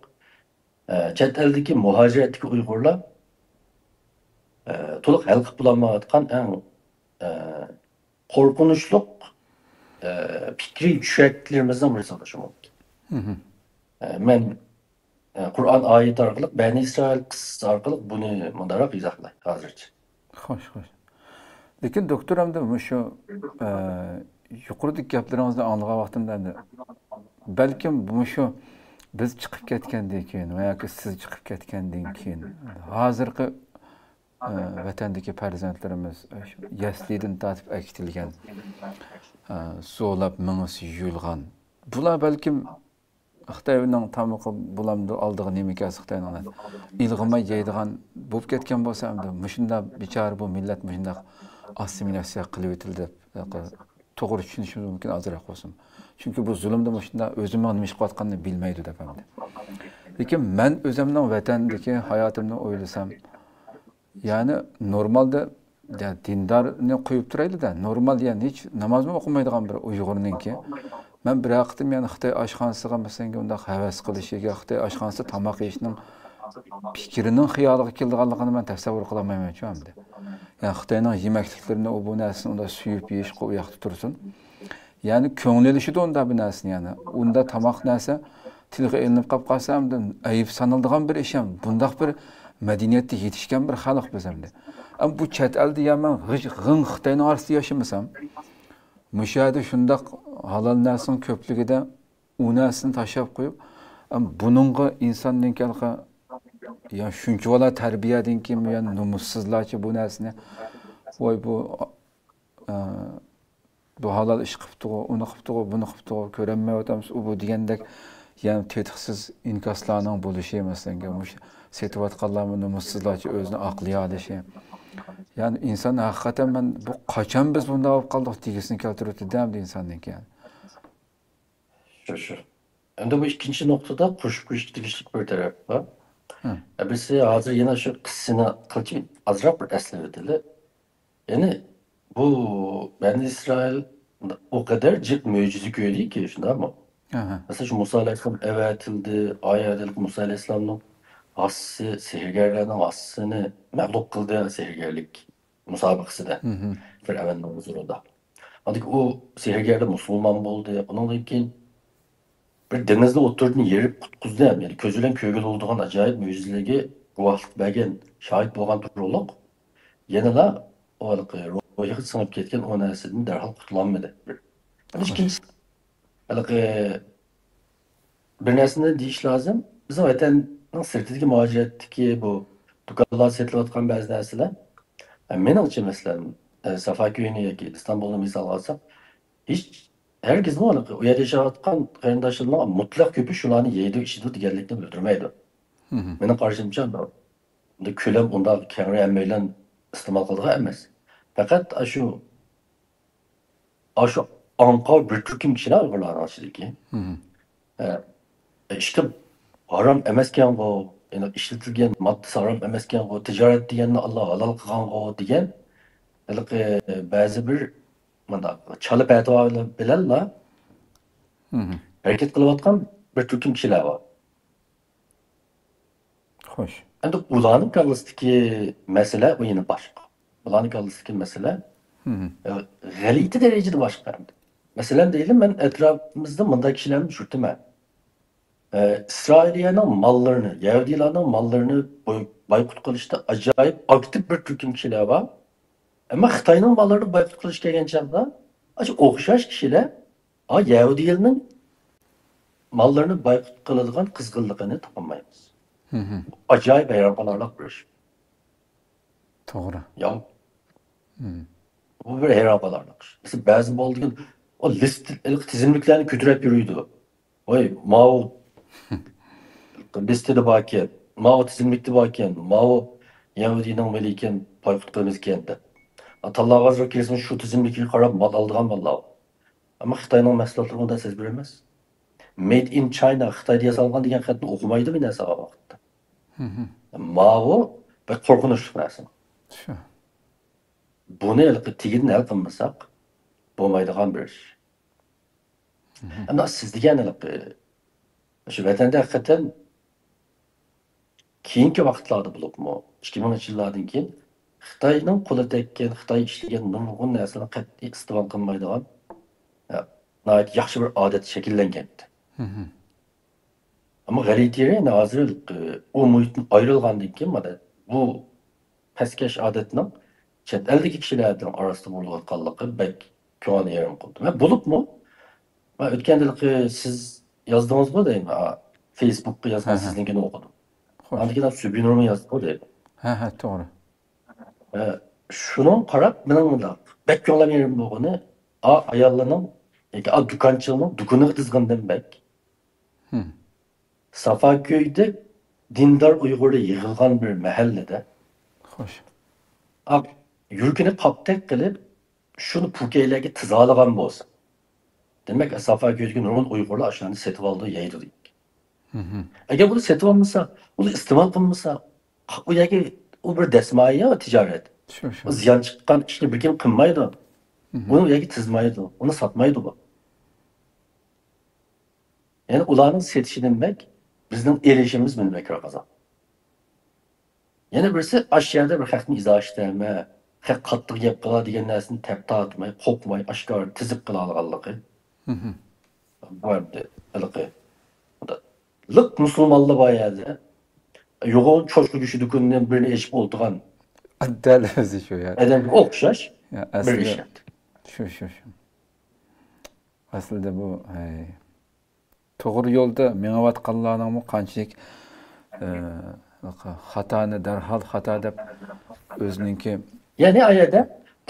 ئە، چەت ئەلدىكى مۇھاجىرەتتىكى ئۇيغۇرلار، ئە، تولۇق ھەل قىلىپ بولالمايۋاتقان ئەڭ، ئە، قورقۇنچلۇق، ئە، پىكرىي چۈشەكلىرىمىزنىڭ بىرسى بولۇشى مۇمكىن. ئە، مەن، ئە، قۇرئان ئايىتى ئارقىلىق، بەنى ئىسرائىل قىسسىسى ئارقىلىق بۇنى مۇنداقراق ئىزاھلاي ھازىرچە. خوش، خوش. لېكىن دوكتور، ئەمدى مۇشۇ، ئە، يۇقىرىدىكى گەپلىرىڭىزنى ئاڭلىغان ۋاقتىمدا، ئەمدى بەلكىم مۇشۇ بىز چىقىپ كەتكەندىن كېيىن ۋە ياكى سىز چىقىپ كەتكەندىن كېيىن ھازىرقى، ئە، ۋەتەندىكى پەرزەنتلىرىمىز، ئە، شۇ يەسلىدىن تارتىپ ئەكېتىلگەن، ئە، زورلاپ مېڭىسى يۇيۇلغان، بۇلار بەلكىم خىتاينىڭ تامىقى بولامدۇ، ئالدىغا نېمە كەلسە خىتاينىڭ ئىلغىماي يەيدىغان بولۇپ كەتكەن بولسا، ئەمدى مۇشۇنداق بىچارە بۇ مىللەت مۇشۇنداق ئاسسىمىلياتسىيە قىلىۋېتىلدى دەپ، توغرا چۈشىنىشىمىز مۇمكىن ئازراق بولسىمۇ. چۈنكى بۇ زۇلۇمدا مۇشۇنداق ئۆزىنىڭ نېمە ئىش قىلىۋاتقانلىقىنى بىلمەيدۇ دەپ ئەمدى. لېكىن مەن ئۆزۈمنىڭ ۋەتەندىكى ھاياتىمنى ئويلىسام، يەنى نورمالدا، يەنى دىندارنى قويۇپ تۇرايلى-دە، نورمال، يەنى ھېچ نامازمۇ ئوقۇمايدىغان بىر ئۇيغۇرنىڭكى، مەن بىر قېتىم يەنى خىتاي ئاشخانىسىغا، مەسىلەن، ئۇنداق ھەۋەس قىلىشىگە، خىتاي ئاشخانىسىدا تاماق يېيىشنىڭ پىكرىنىڭ خىيالىغا كېلىدىغانلىقىنى مەن تەسەۋۋۇر قىلالمايمەنچۇ ئەمدى. يەنى خىتاينىڭ يېمەكلىكلىرىنى، ئۇ بۇ نەرسىنى ئۇنداق سۆيۈپ يېيىشقا ئۇ ياقتا تۇرسۇن. يەنى كۆڭلى ئېلىشىدۇ ئۇنداق بىر نەرسىنى، يەنى ئۇنداق تاماق نەرسە تىلغا ئېلىنىپ قاپ قالسا، ئەمدى ئەيىب سانىلىدىغان بىر ئىش ھەم. بۇنداق بىر مەدەنىيەتتە يېتىشكەن بىر خەلق بىز ئەمدى. ئەمما بۇ چەت ئەلدە يا مەن غىش-، غىڭ خىتاينىڭ ئارىسىدا ياشىمىسام، مۇشۇ يەردە شۇنداق ھالال نەرسىنىڭ كۆپلۈكىدە ئۇ نەرسىنى تاشلاپ قويۇپ، ئەمما بۇنىڭغا ئىنساندىن كېيىن يا شۇنچىۋالا تەربىيەدىن كېيىن يا نومۇسسىزلارچە بۇ نەرسىنى، ۋاي بۇ، ئە، بۇ ھالال ئىش قىپتىغۇ، ئۇنى قىپتىغۇ، بۇنى قىپتىغۇ، كۆرەلمەيۋاتامسىز، ئۇ بۇ دېگەندەك، يەنى تېتىقسىز ئىنكاسلارنىڭ بولۇشى، مەسىلەن، مۇشۇ سېتىۋاتقانلارمۇ نومۇسسىزلارچە ئۆزىنى ئاقلىيالىشى. يەنى ئىنسان ھەقىقەتەن مەن بۇ قاچان بىز بۇنداق بولۇپ قالدۇق دېگۈسىنى كەلتۈرۈۋېتىدۇ ئەمدى ئىنساننىڭكى. شۇ، شۇ. ئەمدى بۇ ئىككىنچى نۇقتىدا قوشۇپ قويۇشقا تېگىشلىك بىر تەرەپ بار. ئە، بىرسى ھازىر يەنە شۇ قىسسىنى قىلچە ئازراق بىر ئەسلىۋېتەيلى. يەنى بۇ بەنى ئىسرائىل ئۇ قەدەر جىق مۆجىزە كۆردىكى، شۇنداقمۇ؟ ئەھە. مەسىلەن، شۇ مۇسا ئەلەيھىسسالام ئەۋەتىلدى، ئايەتلىك مۇسا ئەلەيھىسسالامنىڭ ھاسىسى، سېھىرگەرلەرنىڭ ھاسىسىنى مەغلۇپ قىلدى، سېھىرگەرلىك مۇسابىقىسىدە فىرئەۋننىڭ ھۇزۇرىدا. ئاندىن كېيىن ئۇ سېھىرگەرلەر مۇسۇلمان بولدى. ئۇنىڭدىن كېيىن بىر دېڭىزنى ئوتتۇرىدىن يېرىپ قۇتقۇزدى ھەم، يەنى كۆز بىلەن كۆرگىلى بولىدىغان ئاجايىپ مۆجىزىلەرگە گۇۋاھلىق بەرگەن، شاھىت بولغان تۇرۇقلۇق، يەنىلا ئۇ ھېلىقى روھىغا سىڭىپ كەتكەن ئۇ نەرسىدىن دەرھال قۇتۇلالمىدى. بىر. ئەمدى ئىككىنچىسى، ھېلىقى بىر نەرسىنى دېيىش لازىم. بىزنىڭ ۋەتەننىڭ سىرتىدىكى مۇھاجىرەتتىكى بۇ دۇكانلاردا سېتىلىۋاتقان بەزى نەرسىلەر، ئە، مېنىڭچە، مەسىلەن، ئە، سافاكۆينى ياكى ئىستانبۇلنى مىسالغا ئالساق، ھېچ، ھەرگىزمۇ ئۇ يەردە ياشاۋاتقان قېرىنداشلىرىنىڭ مۇتلەق كۆپى شۇلارنى يەيدۇ، ئىچىدۇ دېگەنلىكنى بىلدۈرمەيدۇ. مېنىڭ قارىشىمچە، ئۇنداق كۆلەم ئۇنداق كەڭرى ھەممەيلەن ئىستېمال قىلىدىغان ئەمەس. پەقەت ئاشۇ، ئاشۇ ئاڭقا بىر تۈركۈم كىشىلەر ئۇيغۇرلارنىڭ ئىچىدىكى. ئە، ئىشقىلىپ ھارام ئەمەسكەنغۇ، يەنى ئىشلىتىلگەن ماددىسى ھارام ئەمەسكەنغۇ، تىجارەت دېگەننى ئاللا ھالال قىلغانغۇ دېگەن ھېلىقى بەزى بىر مۇنداق چالا پەتىۋا بىلەنلا ھەرىكەت قىلىۋاتقان بىر تۈركۈم كىشىلەر بار. خوش. ئەمدى ئۇلارنىڭ كاللىسىدىكى مەسىلە ئۇ يەنە باشقا. ئۇلارنىڭ كاللىسىدىكى مەسىلە، ئە، غەلىتە دەرىجىدە باشقا ئەمدى. مەسىلەن، دەيلى، مەن ئەتراپىمىزدا مۇنداق كىشىلەرنى ئۇچرىتىمەن. ئە، ئىسرائىلىيەنىڭ ماللىرىنى، يەھۇدىيلارنىڭ ماللىرىنى بوي-، بايقۇت قىلىشتا ئاجايىپ ئاكتىپ بىر تۈركۈم كىشىلەر بار. ئەمما خىتاينىڭ ماللىرىنى بايقۇت قىلىش كەلگەن چاغدا، ئاشۇ ئوخشاش كىشىلەر، ھا، يەھۇدىيلارنىڭ ماللىرىنى بايقۇت قىلىدىغان قىزغىنلىقىنى تاپالمايمىز. ئاجايىپ ھەيران قالارلىق بىر ئىش. توغرا. يا. بۇ بىر ھەيران قالارلىق ئىش. بىز بەزى بولىدىكەن، ئۇ لىست، تىزىملىكلەرنى كۆتۈرۈپ يۈرىدۇ. ۋاي، ماۋۇ لىستىدا باركەن، ماۋۇ تىزىملىكتە باركەن، ماۋۇ يەھۇدىينىڭ مېلى ئىكەن، بايقۇت قىلىمىز ئىكەن دەپ. تاللا ھازىر كىرسىمۇ شۇ تىزىملىككە قاراپ مال ئالىدىغان ماللار. ئەمما خىتاينىڭ مەھسۇلاتلىرى ئۇنداق سەزگۈر ئەمەس. مېيد ئىن چاينا، خىتايدا ياسالغان دېگەن خەتنى ئوقۇمايدۇ بىر نەرسە ئالغان ۋاقىتتا. ماۋۇ بەك قورقۇنچلۇق نەرسە. شۇ. بۇنى ھېلىقى تېگىدىن ھەل قىلمىساق بولمايدىغان بىر ئىش. ئەمما سىز دېگەن ھېلىقى شۇ ۋەتەندە ھەقىقەتەن كېيىنكى ۋاقىتلاردا بولۇپمۇ، ئىككى مىڭىنچى يىللاردىن كېيىن خىتاينىڭ قولى تەگكەن، خىتاي ئىشلىگەن نۇرغۇن نەرسىلەرنى قەتئىي ئىستېمال قىلمايدىغان، ئە، ناھايىتى ياخشى بىر ئادەت شەكىللەنگەنىدى. ئەمما غەلىتە يېرى، يەنە ھازىر، ئۇ مۇھىتتىن ئايرىلغاندىن كېيىن، مانا، بۇ پەسكەش ئادەتنىڭ چەت ئەلدىكى كىشىلەرنىڭ ئارىسىدا بولۇۋاتقانلىقى بەك كۆڭۈلنى يېرىم قىلدى. ۋە بولۇپمۇ، مەن ئۆتكەندە ھېلىقى سىز يازدىڭىزغۇ دەيمەن، ئا، فېيسبۇكقا يازغان سىزنىڭكىنى ئوقۇدۇم. خوش. ئاندىن كېيىن سۈبىنۇرمۇ يازدىغۇ دەيمەن. ھە، ھە، توغرا. ھە، شۇنىڭغا قاراپ، مېنىڭ مۇنداق بەك كۆڭلۈم يېرىم بولغىنى، ئا، ئاياللارنىڭ ياكى ئا، دۇكانچىلارنىڭ دۇكىنىغا تىزغىنىدىن بەك. سافاكۆيدە دىندار ئۇيغۇرلار يىغىلغان بىر مەھەللىدە، خوش، ئا، يۈرىكىنى پاپتەك قىلىپ، شۇنى پوكەيلەرگە تىزالىغان بولسا، دېمەك، سافاكۆيدىكى نۇرغۇن ئۇيغۇرلار ئاشۇلارنى سېتىۋالىدۇ، يەيدۇ دېگەن. ئەگەر بۇنى سېتىۋالمىسا، بۇنى ئىستېمال قىلمىسا، ئۇ يەرگە، ئۇ بىر دەسمايە تىجارەت. شۇ، شۇ. ئۇ زىيان چىققان ئىشنى بىر كىم قىلمايدۇ. ئۇنى ئۇ يەرگە تىزمايدۇ، ئۇنى ساتمايدۇ بۇ. يەنى ئۇلارنىڭ سېتىشىدىن بەك بىزنىڭ ئېلىشىمىز مۇنى بەكرەك ئازاب. يەنە بىرسى، ئاشۇ يەردە بىر خەقنى ئىزاھلاشتا، خەق قاتتىق گەپ قىلا دېگەن نەرسىنى تەپ تارتماي، قورقماي، ئاشكارا تىزىپ قىلالىغانلىقى. بۇ ئەمدى ھېلىقى لىق مۇسۇلمانلار بار يەردە. يوغان چوشقا گۆشى دۇكىنىنىڭ بىرىنى ئېچىپ ئولتۇرغان دەل ئۆزى شۇ يا. ئادەمگە ئوخشاش يا، بىر ئەسلى ئىش. شۇ، شۇ، شۇ. ئەسلىدە بۇ، ھەي، توغرا يولدا مېڭىۋاتقانلارنىڭمۇ قانچىلىك، ئە، خاتانى دەرھال خاتا دەپ ئۆزىنىڭكى يەنى ئا يەردە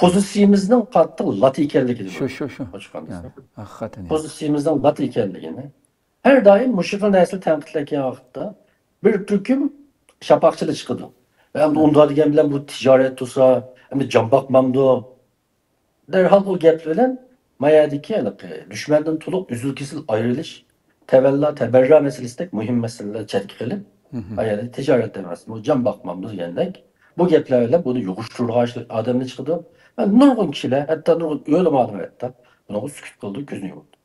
پوزىتسىيىمىزنىڭ قاتتىق لات ئىكەنلىكىدە شۇ، شۇ، شۇ. ئوچۇقلانسا. يا، ھەقىقەتەن يا. پوزىتسىيىمىزنىڭ لات ئىكەنلىكىنى. ھەر دائىم مۇشۇ خىل نەرسىلەر تەنقىدلەنگەن ۋاقىتتا بىر تۈركۈم شاپاقچىلار چىقىدۇ. ئەمدى ئۇنداق دېگەن بىلەن بۇ تىجارەت تۇرسا، ئەمدى جان باقمامدۇ؟ دەرھال ئۇ گەپ بىلەن ما يەردىكى ھېلىقى دۈشمەندىن تولۇق ئۈزۈل-كېسىل ئايرىلىش، تەۋەللا تەبەررا مەسىلىسىدەك مۇھىم مەسىلىلەر چەتكە قېلىپ، ئا يەردە تىجارەت ئەمەس، بۇ جان باقمامدۇ دېگەندەك، بۇ گەپلەر بىلەن بۇنى يۇغۇشتۇرغان ئادەملەر چىقىدۇ. ھە، نۇرغۇن كىشىلەر، ھەتتا نۇرغۇن ئۆلىمالار ھەتتا بۇنىڭغا سۈكۈت قىلىدۇ، كۆزىنى يۇمىدۇ.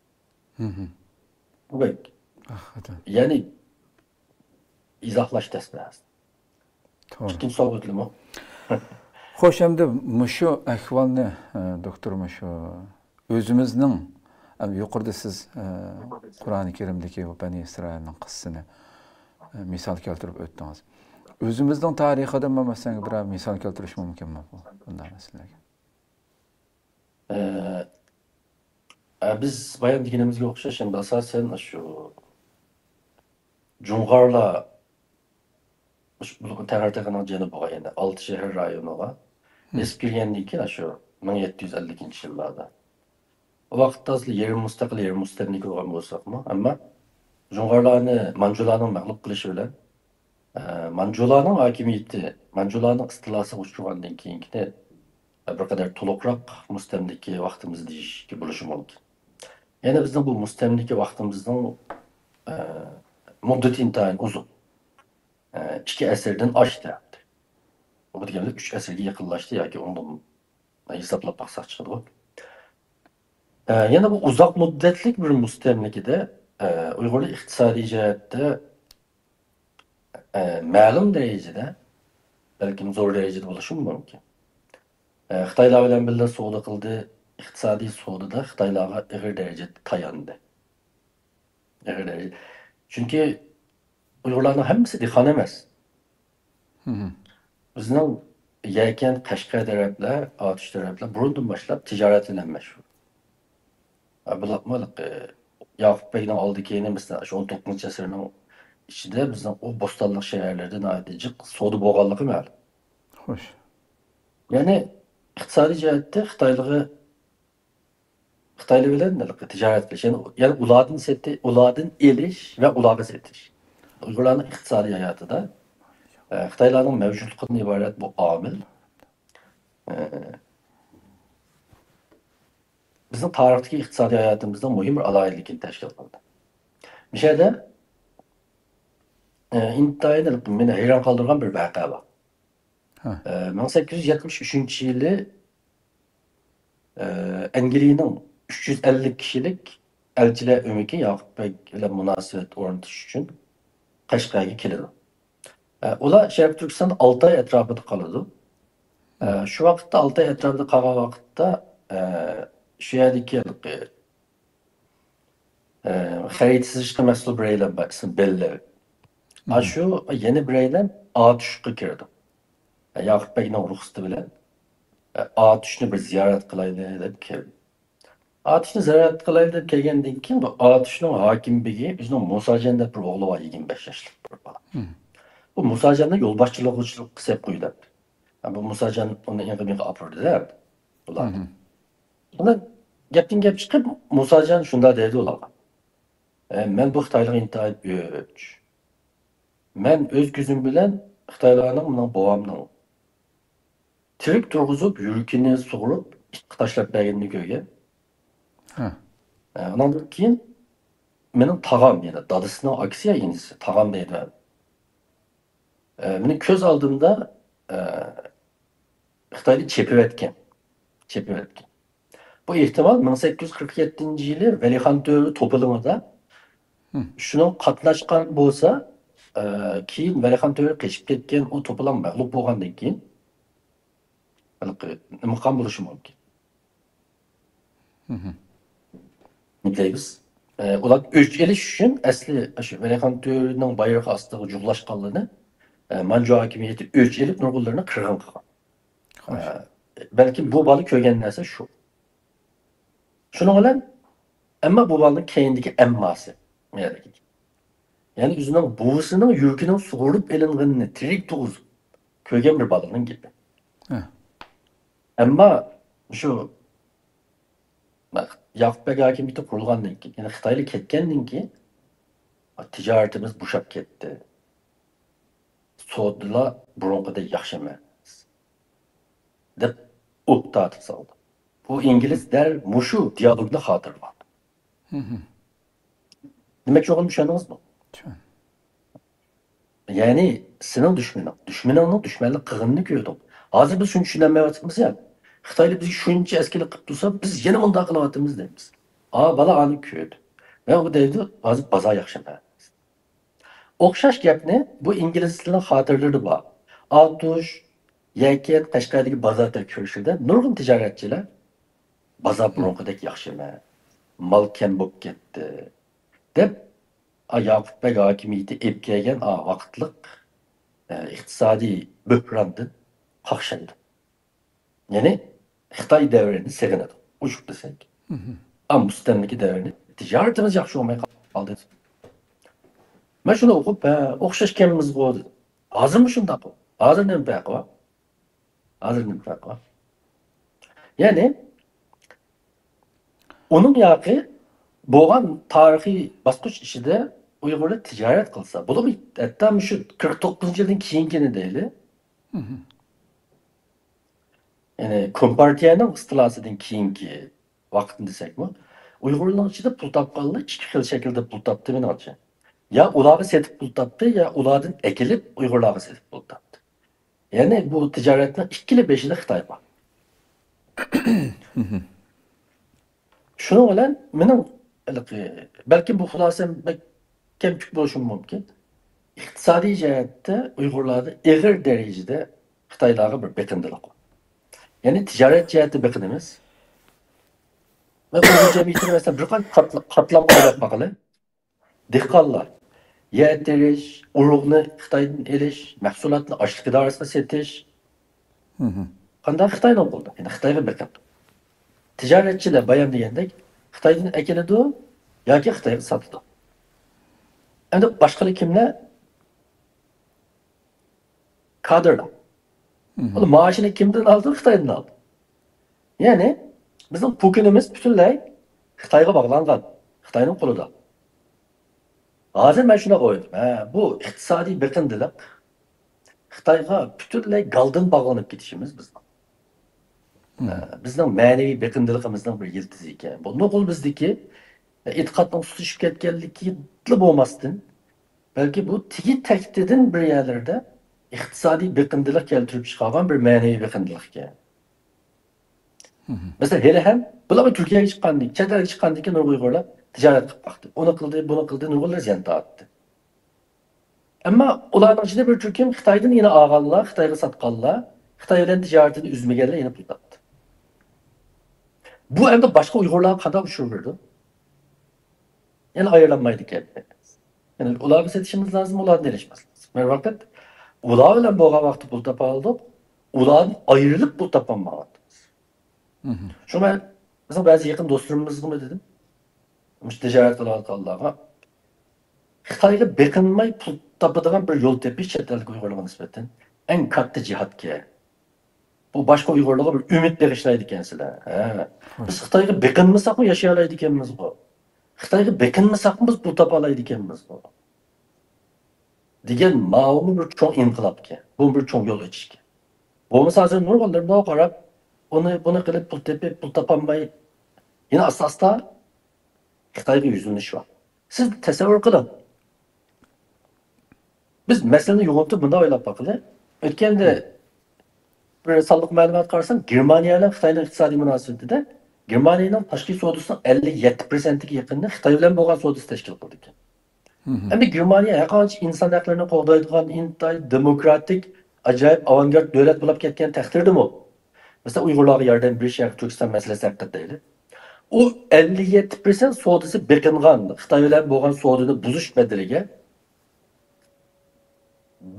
بۇ بەك. ھەقىقەتەن. يەنى ئىزاھلاش تەس بىر نەرسە. توغرا. ئىككىنچى سوئال ئۆتىلىمۇ؟ خوش، ئەمدى مۇشۇ ئەھۋالنى، ئە، دوكتور، مۇشۇ ئۆزىمىزنىڭ، ئەم، يۇقىرىدا سىز، ئە، قۇرئانى كەرىمدىكى بۇ بەنى ئىسرائىلنىڭ قىسسىسىنى، ئە، مىسال كەلتۈرۈپ ئۆتتىڭىز. ئۆزىمىزنىڭ تارىخىدىمۇ، مەسىلەن، بىرەر مىسال كەلتۈرۈش مۇمكىنمۇ بۇ، بۇنداق مەسىلىلەرگە؟ ئە، ئە، بىز بايام دېگىنىمىزگە ئوخشاش، ئەمدى ئاساسەن شۇ جۇڭغارلار مۇشۇ تەڭرىتېغىنىڭ جەنۇبىغا، يەنى ئالتە شەھەر رايونىغا بېسىپ كىرگەندىن كېيىن، شۇ مىڭ يەتتە يۈز ئەللىكىنچى يىللاردا، ئۇ ۋاقىتتا ئەسلى يېرىم مۇستەقىل، يېرىم مۇستەملىكە بولغان بولساقمۇ، ئەمما جۇڭغارلارنى مانجۇلارنىڭ مەغلۇپ قىلىشى بىلەن، ئە، مانجۇلارنىڭ ھاكىمىيىتى، مانجۇلارنىڭ ئىستىلاسىغا ئۇچرىغاندىن كېيىنكىنى، ئە، بىر قەدەر تولۇقراق مۇستەملىكە ۋاقتىمىز دېيىشكە بولۇشى مۇمكىن. يەنى بىزنىڭ بۇ مۇستەملىكە ۋاقتىمىزنىڭ، ئە، مۇددىتى ئىنتايىن ئۇزۇن. ئە، ئىككى ئەسىردىن ئاشتى. بۇ دېگەندە ئۈچ ئەسىرگە يېقىنلاشتى ياكى ئۇنىڭدىن ھېسابلاپ باقساق چىقىدۇ. ئە، يەنە بۇ ئۇزاق مۇددەتلىك بىر مۇستەملىكىدە، ئە، ئۇيغۇرلار ئىقتىسادىي جەھەتتە، ئە، مەلۇم دەرىجىدە، بەلكىم زور دەرىجىدە بولۇشىمۇ مۇمكىن. ئە، خىتايلار بىلەن بىللە سودا قىلدى، ئىقتىسادىي سودىدا خىتايلارغا ئېغىر دەرىجىدە تاياندى. ئېغىر دەرىجىدە. چۈنكى ئۇيغۇرلارنىڭ ھەممىسى دېھقان ئەمەس. مم. بىزنىڭ يەكەن، قەشقەر تەرەپلەر، ئاتۇش تەرەپلەر بۇرۇندىن باشلاپ تىجارەت بىلەن مەشغۇل. ئە، بۇلارمۇ، ئە، ياقۇپ بەگنىڭ ئالدى كېيىنى، مەسىلەن، شۇ ئون توققۇزىنچى ئەسىرنىڭ ئىچىدە بىزنىڭ ئۇ بوستانلىق شەھەرلەردە ناھايىتى جىق سودا بولغانلىقى مەلۇم. خوش. يەنى ئىقتىسادىي جەھەتتە خىتايلىقى، خىتايلار بىلەن ھېلىقى تىجارەت قىلىش، يەنى، يەنى ئۇلاردىن سېتى-، ئۇلاردىن ئېلىش ۋە ئۇلارغا سېتىش. ئۇيغۇرلارنىڭ ئىقتىسادىي ھاياتىدا، ئە، خىتايلارنىڭ مەۋجۇتلۇقىدىن ئىبارەت بۇ ئامىل، ئە، بىزنىڭ تارىختىكى ئىقتىسادىي ھاياتىمىزنىڭ مۇھىم بىر ئالاھىدىلىكىنى تەشكىل قىلدى. مۇشۇ يەردە، ئە، ئىنتايىن مېنى ھەيران قالدۇرغان بىر ۋەقە بار. ھە. ئە، مىڭ سەككىز يۈز يەتمىش ئۈچىنچى يىلى، ئە، ئەنگلىيەنىڭ ئۈچ يۈز ئەللىك كىشىلىك ئەلچىلەر ئۆمىكى ياقۇپ بەگ بىلەن مۇناسىۋەت ئورنىتىش ئۈچۈن قەشقەرگە كېلىدۇ. ئە، ئۇلار شەرقىي تۈركىستان ئالتاي ئەتراپىدا قالىدۇ. ئە، شۇ ۋاقىتتا ئالتاي ئەتراپىدا قالغان ۋاقىتتا، ئە، شۇ يەردىكى ھېلىقى، ئە، خەرىتە سىزىشقا مەسئۇل بىرەيلەن بار، ئىسمى بېللېر. ئاشۇ يەنە بىرەيلەن ئاتۇشقا كىرىدۇ. ئە، ياقۇپ بەگنىڭ رۇخسىتى بىلەن، ئە، ئاتۇشنى بىر زىيارەت قىلايلى دەپ كىردى. ئاتۇشنى زىيارەت قىلايلى دەپ كەلگەندىن كېيىن، بۇ ئاتۇشنىڭ ھاكىم بېگى ئۆزىنىڭ مۇساجان دەپ بىر ئوغلى بار، يىگىرمە بەش ياشلىق بىر بالا. مم. بۇ مۇساجاننى يولباشچىلىقچىلىققا سېلىپ قويۇۋەتتى. ھە، بۇ مۇساجان ئۇنى ئېڭىغا ئاپىرىدۇ-دە، بۇلار. مم. ئۇندا گەپتىن گەپ چىقىپ، مۇساجان شۇنداق دەيدۇ ئۇلارغا. ئە، مەن بۇ خىتايلىققا ئىنتايىن ئۆچ. مەن ئۆز كۆزۈم بىلەن خىتايلارنىڭ مېنىڭ بوۋامنىڭ تىرىك تۇرغۇزۇپ، يۈرىكىنى سۇغۇرۇپ، ئىتقا تاشلاپ بەرگىنىنى كۆرگەن. ھە. ئە، ئۇنىڭدىن كېيىن مېنىڭ تاغام، يەنى دادىسىنىڭ ئاكىسى يا ئىنىسى، تاغام دەيدۇ. ئە، مېنىڭ كۆز ئالدىمدا، ئە، خىتاينى چېپىۋەتكەن. چېپىۋەتكەن. بۇ ئېھتىمال مىڭ سەككىز يۈز قىرىق يەتتىنچى يىلى ۋەلىخان تۆرە توپىلىڭىدا ھە. شۇنىڭ قاتناشقان بولسا، ئە، كېيىن ۋەلىخان تۆرە قېچىپ كەتكەن، ئۇ توپىلاڭ مەغلۇپ بولغاندىن كېيىن، ھېلىقى نېمە قىلغان بولۇشى مۇمكىن. مم. نېمە دەيمىز؟ ئە، ئۇلار ئۆچ ئېلىش ئۈچۈن ئەسلى شۇ ۋەلىخان تۆرىنىڭ بايرىقى ئاستىغا جۇغلاشقانلىرىنى، ئە، مانجۇ ھاكىمىيىتى ئۆچ ئېلىپ نۇرغۇنلىرىنى قىرغىن قىلغان. خوش. ئە، بەلكىم بۇ بالا كۆرگەن نەرسە شۇ. شۇنىڭ بىلەن، ئەمما بۇ بالىنىڭ كەينىدىكى ئەمماسى. يەنى ئۆزىنىڭ بوۋىسىنىڭ يۈرىكىنىڭ سۇغۇرۇپ ئېلىنغىنىنى تىرىك تۇرغۇزۇپ كۆرگەن بىر بالىنىڭ گېپى. ھە. ئەمما شۇ ياقۇپ بەگ ھاكىمىيىتى قۇرۇلغاندىن كېيىن، يەنى خىتايلار كەتكەندىن كېيىن، تىجارىتىمىز بوشاپ كەتتى. سودىلا بۇرۇنقىدەك ياخشى ئەمەس، دەپ ئوت تارتىپ سالدى. بۇ ئىنگلىز دەل مۇشۇ دىيالوگنى خاتىرىلىۋالدى. مم. دېمەكچى بولغىنىمنى چۈشەندىڭىزمۇ؟ چۈشەندىم. يەنى سېنىڭ دۈشمىنىڭ، دۈشمىنىڭنىڭ دۈشمەنلىك قىلغىنىنى كۆردۈڭ. ھازىر بىز شۇنى چۈشىنەلمەيۋاتىمىز يا. خىتايلار بىزگە شۇنچە ئەسكەرلىك قىلىپ تۇرسا، بىز يەنە مۇنداق قىلىۋاتىمىز دەيمىز. ئا، بالا ئانى كۆردى. ۋە ئۇ دەيدۇ، ھازىر بازار ياخشى ئەمەس. ئوخشاش گەپنى بۇ ئىنگلىزلارنىڭ خاتىرىلىرىدە بار. ئاتۇش، يەكەن، قەشقەردىكى بازار تەكشۈرۈشىدە نۇرغۇن تىجارەتچىلەر بازار بۇرۇنقىدەك ياخشى ئەمەس، مال كەم بولۇپ كەتتى، دەپ، ئا، ياقۇپ بەگ ھاكىمىيىتى ئېلىپ كەلگەن، ئا، ۋاقىتلىق، ئە، ئىقتىسادىي بۆھراندىن قاقشايدۇ. يەنى خىتاي دەۋرىنى سېغىنىدۇ، ئوچۇق دېسەك. مم. ئا، مۇستەملىكە دەۋرىنى، تىجارىتىمىز ياخشى بولماي قالدى. مەن شۇنى ئوقۇپ، ھە، ئوخشاشكەنمىزغۇ دېدىم. ھازىرمۇ شۇنداق. ھازىر نېمە پەرقى بار؟ ھازىر نېمە پەرقى بار؟ يەنى، ئۇنىڭ ياقى بولغان تارىخىي باسقۇچ ئىچىدە ئۇيغۇرلار تىجارەت قىلسا، بولۇپمۇ ھەتتا مۇشۇ قىرىق توققۇزىنچى يىلدىن كېيىنكىنى دەيلى. مم. يەنى، كومپارتىيەنىڭ ئىستىلاسىدىن كېيىنكى ۋاقىتنى دېسەكمۇ، ئۇيغۇرنىڭ ئىچىدە پۇل تاپقانلار ئىككى خىل شەكىلدە پۇل تاپتى، مېنىڭچە. يا ئۇلارغا سېتىپ پۇل تاپتى، يا ئۇلاردىن ئەكېلىپ ئۇيغۇرلارغا سېتىپ پۇل تاپتى. يەنى بۇ تىجارەتنىڭ ئىككىلا بېشىدا خىتاي بار. شۇنىڭ بىلەن مېنىڭ ھېلىقى، بەلكىم بۇ خۇلاسەم بەك كەمتۈك بولۇشىمۇ مۇمكىن. ئىقتىسادىي جەھەتتە ئۇيغۇرلاردا ئېغىر دەرىجىدە خىتايلارغا بىر بېقىندىلىق بار. يەنى تىجارەت جەھەتتە بېقىنىمىز. ۋە ئۇيغۇر جەمئىيىتىنى مەسىلەن بىر قانچە قاتلا-، قاتلامغا بۆلۈپ باقىلى. دېھقانلار يەر تېرىش، ئۇرۇغنى خىتايدىن ئېلىش، مەھسۇلاتنى ئاشلىق ئىدارىسىغا سېتىش. قانداق خىتاينىڭ قولىدا؟ يەنى خىتايغا بېقىپ. تىجارەتچىلەر بايام دېگەندەك خىتايدىن ئەكېلىدۇ ياكى خىتايغا ساتىدۇ. ئەمدى باشقىلار كىملەر؟ كادىرلار. ئۇلار مائاشىنى كىمدىن ئالىدۇ؟ خىتايدىن ئالىدۇ. يەنى بىزنىڭ پوكىنىمىز پۈتۈنلەي خىتايغا باغلانغان، خىتاينىڭ قولىدا. ھازىر مەن شۇنداق ئويلىدىم، ھە، بۇ ئىقتىسادىي بېقىندىلىق خىتايغا پۈتۈنلەي گالدىن باغلىنىپ كېتىشىمىز بىزنىڭ. ھە، بىزنىڭ مەنىۋى بېقىندىلىقىمىزنىڭ بىر يىلتىزى ئېكەن. بۇ نوقۇل بىزدىكى ئېتىقادنىڭ تۇتىشىپ كەتكەنلىكىلا بولماستىن، بەلكى بۇ تېگى تەكتىدىن بىر يەرلەردە ئىقتىسادىي بېقىندىلىق كەلتۈرۈپ چىقارغان بىر مەنىۋى بېقىندىلىق ئىكەن. مەسىلەن، ھېلىھەم بۇلار تۈركىيەگە چىققاندىن، چەت ئەلگە چىققاندىن كېيىن نۇرغۇن ئۇيغۇرلار تىجارەت قىلىپ باقتى. ئۇنى قىلدى، بۇنى قىلدى، نۇرغۇنلىرى زىيان تارتتى. ئەمما ئۇلارنىڭ ئىچىدە بىر تۈركۈم خىتايدىن يەنە ئالغانلار، خىتايغا ساتقانلار، خىتاي بىلەن تىجارىتىنى ئۈزمىگەنلەر يەنە پۇل تاپتى. بۇ ئەمدى باشقا ئۇيغۇرلارغا قانداق ئۇچۇر بېرىدۇ؟ يەنە ئايرىلالمايدىكەن. يەنى ئۇلارغا سېتىشىمىز لازىم، ئۇلاردىن ئېلىشىمىز لازىم. بىر ۋاقىت ئۇلار بىلەن بولغان ۋاقىتتا پۇل تاپالىدۇق، ئۇلاردىن ئايرىلىپ پۇل تاپالمايۋاتىمىز. شۇڭا مەن بىزنىڭ بەزى يېقىن دوستلىرىمىزغىمۇ دېدىم، مۇشۇ تىجارەت قىلىۋاتقانلارغا، خىتايغا بېقىنماي پۇل تاپىدىغان بىر يول تېپىش چەت ئەلدىكى ئۇيغۇرلارغا نىسبەتەن ئەڭ كاتتا جىھادكەن. بۇ باشقا ئۇيغۇرلارغا بىر ئۈمىد بېغىشلايدىكەنسىلەر. ھە. بىز خىتايغا بېقىنمىساقمۇ ياشىيالايدىكەنمىزغۇ. خىتايغا بېقىنمىساقمۇ بىز پۇل تاپالايدىكەنمىزغۇ. دېگەن ماۋۇمۇ بىر چوڭ ئىنقىلابكەن. بۇمۇ بىر چوڭ يول ئېچىشكەن. بولمىسا ھازىر نۇرغۇنلىرى مۇنىڭغا قاراپ، ئۇنى، بۇنى قىلىپ پۇل تېپىپ، پۇل تاپالماي، يەنە ئاستا-ئاستا خىتايغا يۈزلىنىش بار. سىز تەسەۋۋۇر قىلىڭ. بىز مەسىلىنى يوغىنىتىپ مۇنداق ئويلاپ باقىلى. ئۆتكەندە بىر سانلىق مەلۇماتقا قارىسام، گېرمانىيە بىلەن خىتاينىڭ ئىقتىسادىي مۇناسىۋىتىدە گېرمانىيەنىڭ تاشقى سودىسىنىڭ ئەللىك يەتتە پىرسەنتىگە يېقىنىنى خىتاي بىلەن بولغان سودىسى تەشكىل قىلىدىكەن. ئەمدى گېرمانىيە ھەر قانچە ئىنسان ھەقلىرىنى قوغدايدىغان ئىنتايىن دېموكراتىك، ئاجايىپ ئاۋانگارت دۆلەت بولۇپ كەتكەن تەقدىردىمۇ، مەسىلەن، ئۇيغۇرلارغا ياردەم بېرىش ياكى تۈركىستان مەسىلىسى ھەققىدە دەيلى. ئۇ ئەللىك يەتتە پىرسەنت سودىسى بېقىنغان خىتاي بىلەن بولغان سودىنى بۇزۇش بەدىلىگە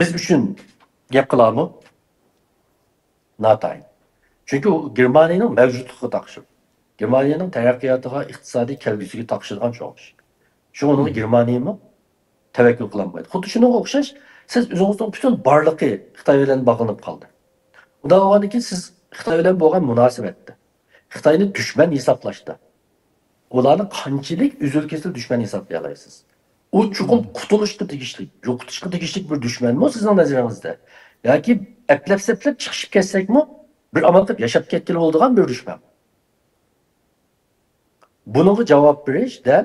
بىز ئۈچۈن گەپ قىلارمۇ؟ ناتايىن. چۈنكى ئۇ گېرمانىيەنىڭ مەۋجۇتلۇقىغا تاقىشىدۇ. گېرمانىيەنىڭ تەرەققىياتىغا، ئىقتىسادىي كەلگۈسىگە تاقىشىدىغان چوڭ ئىش. شۇڭا ئۇنىڭغا گېرمانىيەمۇ تەۋەككۈل قىلالمايدۇ. خۇددى شۇنىڭغا ئوخشاش، سىز ئۆزىڭىزنىڭ پۈتۈن بارلىقى خىتاي بىلەن باغلىنىپ قالدى. ئۇنداق بولغاندىن كېيىن سىز خىتاي بىلەن بولغان مۇناسىۋەتتە، خىتاينى دۈشمەن ھېسابلاشتا، ئۇلارنى قانچىلىك ئۈزۈل-كېسىل دۈشمەن ھېسابلىيالايسىز؟ ئۇ چوقۇم قۇتۇلۇشقا تېگىشلىك، يوقىتىشقا تېگىشلىك بىر دۈشمەنمۇ سىزنىڭ نەزىرىڭىزدە؟ ياكى ئەپلەپ-سەپلەپ چىقىشىپ كەتسەكمۇ، بىر ئامال قىلىپ ياشاپ كەتكىلى بولىدىغان بىر دۈشمەن. بۇنىڭغا جاۋاب بېرىش دەل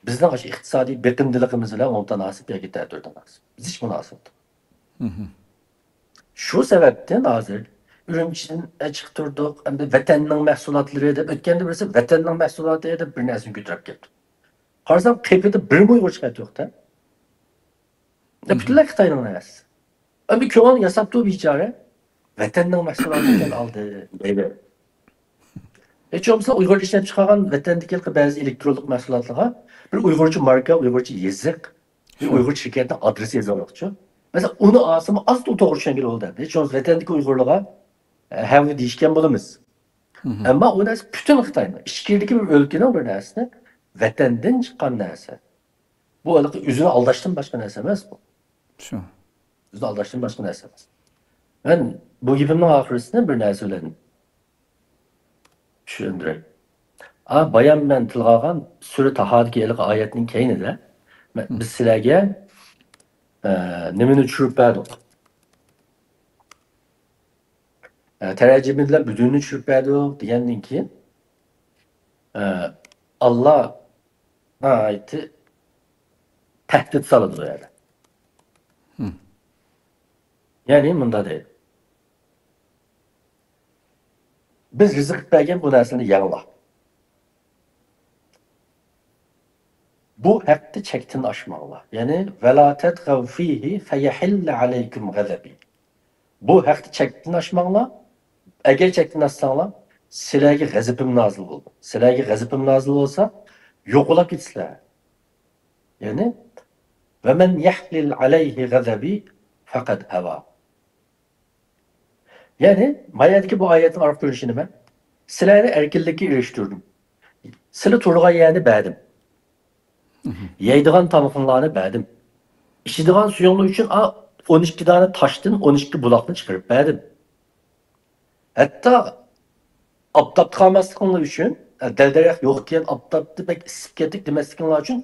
بىزنىڭ ئاشۇ ئىقتىسادىي بېقىندىلىقىمىز بىلەن ئوڭ تاناسىپ ياكى تەتۈر تاناسىپ، زىچ مۇناسىۋەت. شۇ سەۋەبتىن ھازىر ئۈرۈمچىدىن ئەچىقتۇردۇق، ئەمدى ۋەتەننىڭ مەھسۇلاتلىرى دەپ، ئۆتكەندە بىرسى ۋەتەننىڭ مەھسۇلاتى دەپ بىر نەرسىنى كۆتۈرۈپ كەپتۇ. قارىسام، قېپىدا بىرمۇ ئۇيغۇرچە خەت يوق-دە. پۈتۈنلەي خىتاينىڭ نەرسىسى. ئەمدى كۆڭۈل ياساپتۇ بىچارە. ۋەتەننىڭ مەھسۇلاتى ئىكەن ئالدى. ھېچ بولمىسا ئۇيغۇر ئىشلەپ چىقارغان ۋەتەندىكى بەزى ئېلېكترونلۇق مەھسۇلاتلارغا بىر ئۇيغۇرچە ماركا، ئۇيغۇرچە يېزىق، بىر ئۇيغۇر شىركەتنىڭ ئادرېسى يېزىلغانلىقچۇ. مەسىلەن، ئۇنى ئالسىمۇ ئاز توغرا چۈشەنگىلى بولىدۇ. ھېچ بولمىسا ۋەتەندىكى ئۇيغۇرلارغا، ئە، ھەۋ دېيىشكەن بولىمىز. ئەمما ئۇ نەرسە پۈتۈن خىتاينىڭ، ئىچكىرىدىكى بىر ئۆلكىنىڭ بىر نەرسىسى، ۋەتەندىن چىققان نەرسە. بۇ ھېلىقى ئۆزىنى ئالداشتىن باشقا نەرسە ئەمەس بۇ. شۇ. ئۆزىنى ئالداشتىن باشقا نەرسە ئەمەس. مەن بۇ گېپىمنىڭ ئاخىرىسىنى بىر نەرسە بىلەن چۈشەندۈرەي. ئا، بايام مەن تىلغا ئالغان سۈرە تاھادىكى ھېلىقى ئايەتنىڭ كەينىدە، مە-، بىز سىلەرگە، ئە، نېمىنى چۈشۈرۈپ بەردۇق؟ ئە، تەرجىمە بىلەن بۈدۈننى چۈشۈرۈپ بەردۇق دېگەندىن كېيىن، ئە، ئاللا ناھايىتى تەھدىت سالىدۇ ئۇ يەردە. يەنى مۇنداق دەيدۇ. بىز رىزىق بەرگەن بۇ نەرسىنى يەڭلار. بۇ ھەقتە چەكتىن ئاشماڭلار. يەنى، «ۋەلا تەتغەۋ فىھى فەيەھىللە ئەلەيكۇم غەزەبى.» بۇ ھەقتە چەكتىن ئاشماڭلار. ئەگەر چەكتىن ئاشساڭلار، سىلەرگە غەزىپىم نازىل بولىدۇ. سىلەرگە غەزىپىم نازىل بولسا، يوقىلاپ كېتىسىلەر. يەنى، «ۋەمەن يەھلىل ئەلەيھى غەزەبى فەقەد ھەۋا.» يەنى، ما يەردىكى بۇ ئايەتنىڭ ئارقا كۆرۈنۈشى نېمە؟ سىلەرنى ئەركىنلىككە ئېرىشتۈردۈم. سىلە تۇرىدىغان يەرنى بەردىم. يەيدىغان تامىقىڭلارنى بەردىم. ئىچىدىغان سۈيۈڭلار ئۈچۈن، ئا، ئون ئىككى دانە تاشتىن ئون ئىككى بۇلاقنى چىقىرىپ بەردىم. ھەتتا ئاپتاپتا قالماسلىقىڭلار ئۈچۈن، ئە، دەل-دەرەخ يوقكەن، ئاپتاپتا بەك ئىسسىپ كەتتۇق دېمەسلىكىڭلار ئۈچۈن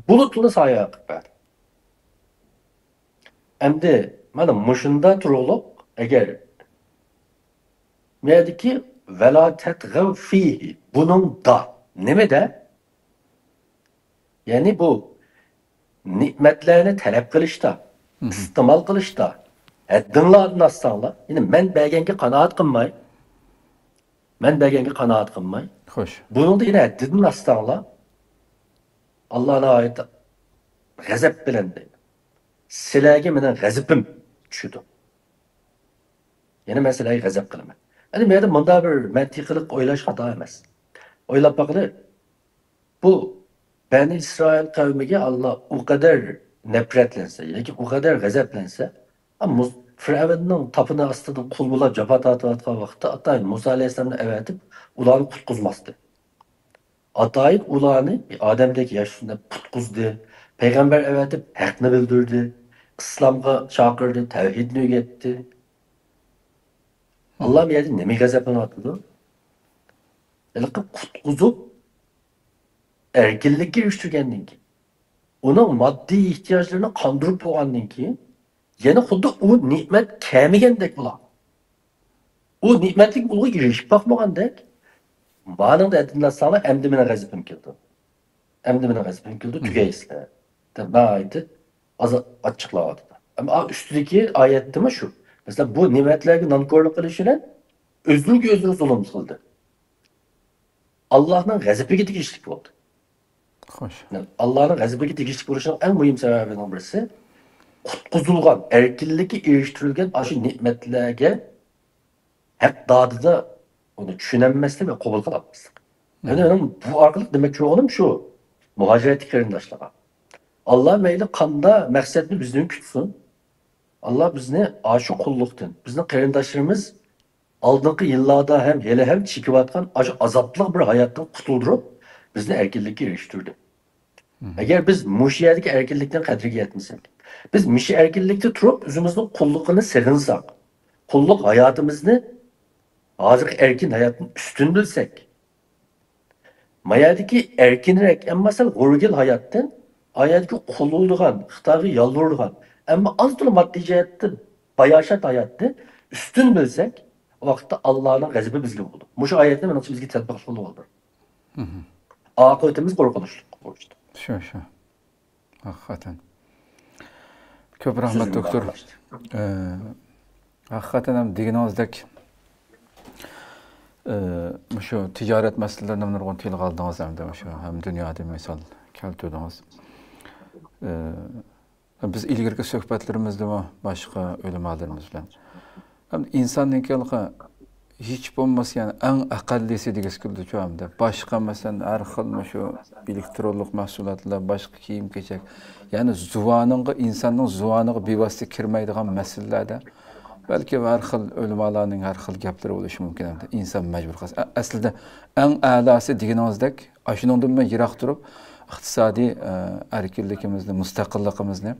بۇلۇتنى سايە قىلىپ بەردىم. ئەمدى مانا مۇشۇندا تۇرۇقلۇق، ئەگەر مەدىكى «ۋەلا تەتغەۋ فىھى»، بۇنىڭدا، نېمىدە؟ يەنى بۇ نېمەتلەرنى تەلەپ قىلىشتا، ئىستېمال قىلىشتا ھەددىڭلاردىن ئاشساڭلار، يەنى مەن بەرگەنگە قانائەت قىلماي، مەن بەرگەنگە قانائەت قىلماي، خوش. بۇنىڭدا يەنە ھەددىدىن ئاشساڭلار، ئاللا ناھايىتى غەزەپ بىلەن دەيدۇ. سىلەرگە مېنىڭ غەزىپىم چۈشىدۇ. يەنى مەن سىلەرگە غەزەپ قىلىمەن. ئەمدى مەيەردە مۇنداق بىر مەنتىقىلىق ئويلاش خاتا ئەمەس. ئويلاپ باقىلى، بۇ بەنى ئىسرائىل قەۋمىگە ئاللا ئۇ قەدەر نەپرەتلەنسە ياكى ئۇ قەدەر غەزەپلەنسە، ئا، مۇس-، فىرئەۋننىڭ تاپىنى ئاستىدا قۇل بولاپ جاپا تارتىۋاتقان ۋاقىتتا ئاتايىن مۇسا ئەلەيھىسسالامنى ئەۋەتىپ ئۇلارنى قۇتقۇزماستى. ئاتايىن ئۇلارنى بىر ئادەمدەك ياشىسۇن دەپ قۇتقۇزدى. پەيغەمبەر ئەۋەتىپ ھەقنى بىلدۈردى. ئىسلامغا چاقىردى، تەۋھىدنى ئۆگەتتى. ئاللا بۇ يەردە نېمىگە غەزەپلىنىۋاتىدۇ؟ ھېلىقى قۇتقۇزۇپ، ئەركىنلىككە ئېرىشتۈرگەندىن كېيىن، ئۇنىڭ ماددىي ئېھتىياجلىرىنى قاندۇرۇپ بولغاندىن كېيىن، يەنە خۇددى ئۇ نېمەت كەلمىگەندەك بولار. ئۇ نېمەتلىك ئۇلغا ئېرىشىپ باقمىغاندەك، مانىڭدا ئەدىللەتساڭلار، ئەمدى مېنىڭ غەزىپىم كېلىدۇ. ئەمدى مېنىڭ غەزىپىم كېلىدۇ، تۈگەيسىلەر، دەپ ناھايىتى ئاز-، ئاچچىقلاۋاتىدۇ. ئەمما ئا-، ئۈستىدىكى ئايەتتىمۇ شۇ. مەسىلەن، بۇ نېمەتلەرگە نانكورلۇق قىلىش بىلەن ئۆزلىرىگە ئۆزلىرى زۇلۇم قىلدى. ئاللانىڭ غەزىپىگە تېگىشلىك بولدى. خوش. ئاللانىڭ غەزىپىگە تېگىشلىك بولۇشىنىڭ ئەڭ مۇھىم سەۋەبىنىڭ بىرسى، قۇتقۇزۇلغان، ئەركىنلىككە ئېرىشتۈرۈلگەن ئاشۇ نېمەتلەرگە ھەق دادىدا ئۇنى چۈشىنەلمەسلىك ۋە قوبۇل قىلالماسلىق. يەنى مېنىڭ بۇ ئارقىلىق دېمەكچى بولغىنىم شۇ، مۇھاجىرەتتىكى قېرىنداشلارغا. ئاللا مەيلى قاندا مەقسەتنى بىزدىن كۈتسۇن. ئاللا بىزنى ئاشۇ قۇللۇقتىن، بىزنىڭ قېرىنداشلىرىمىز ئالدىنقى يىللاردا ھەم ھېلىھەم چېكىۋاتقان ئاشۇ ئازابلىق بىر ھاياتتىن قۇتۇلدۇرۇپ، بىزنى ئەركىنلىككە ئېرىشتۈردى. ئەگەر بىز مۇشۇ يەردىكى ئەركىنلىكنىڭ قەدرىگە يەتمىسەك، بىز مۇشۇ ئەركىنلىكتە تۇرۇپ ئۆزىمىزنىڭ قۇللۇقىنى سېغىنساق، قۇللۇق ھاياتىمىزنى ھازىرقى ئەركىن ھاياتتىن ئۈستۈن بىلسەك، ما يەردىكى ئەركىنرەك، ئەمما سەل غورىگىل ھاياتتىن، ئا يەردىكى قۇلۇلىدىغان، خىتايغا يالۋۇرىدىغان، ئەمما ئازتولا ماددىي جەھەتتىن باياشات ھاياتنى ئۈستۈن بىلسەك، ئۇ ۋاقىتتا ئاللانىڭ غەزىپى بىزگە بولىدۇ. مۇشۇ ئايەتنى مېنىڭچە بىزگە تەتبىق قىلغىلى بولىدۇ. ئاقىۋىتىمىز قورقۇنچلۇق بولۇشتا. شۇ، شۇ. ھەقىقەتەن. كۆپ رەھمەت، سۆزۈمنى دوكتور. ئە، ھەقىقەتەن ھەم دېگىنىڭىزدەك، ئە، مۇشۇ تىجارەت مەسىلىلىرىنى نۇرغۇن تىلغا ئالدىڭىز ھەمدە مۇشۇ ھەم دۇنيادىن مىسال كەلتۈردىڭىز. ئە، بىز ئىلگىرىكى سۆھبەتلىرىمىزدىمۇ باشقا ئۆلىمالىرىمىز بىلەن ھەم ئىنساننىڭكى ھېلىقى ھېچ بولمىسا، يەنى ئەڭ ئەقەللىسى دېگۈسى كېلىدۇ، شۇ ھەمدە باشقا، مەسىلەن، ھەر خىل مۇشۇ ئېلېكترونلۇق مەھسۇلاتلار، باشقا كىيىم-كېچەك، يەنى زۇۋانىڭغا، ئىنساننىڭ زۇۋانىغا بىۋاسىتە كىرمەيدىغان مەسىلىلەردە بەلكى ھەر خىل ئۆلىمالارنىڭ ھەر خىل گەپلىرى بولۇشى مۇمكىن، ئەمدى ئىنسان مەجبۇر قالسا. ئە-، ئەسلىدە ئەڭ ئەلاسى دېگىنىڭىزدەك، ئاشۇنىڭدىن يىراق تۇرۇپ، ئىقتىسادىي، ئە، ئەركىنلىكىمىزنى، مۇستەقىللىقىمىزنى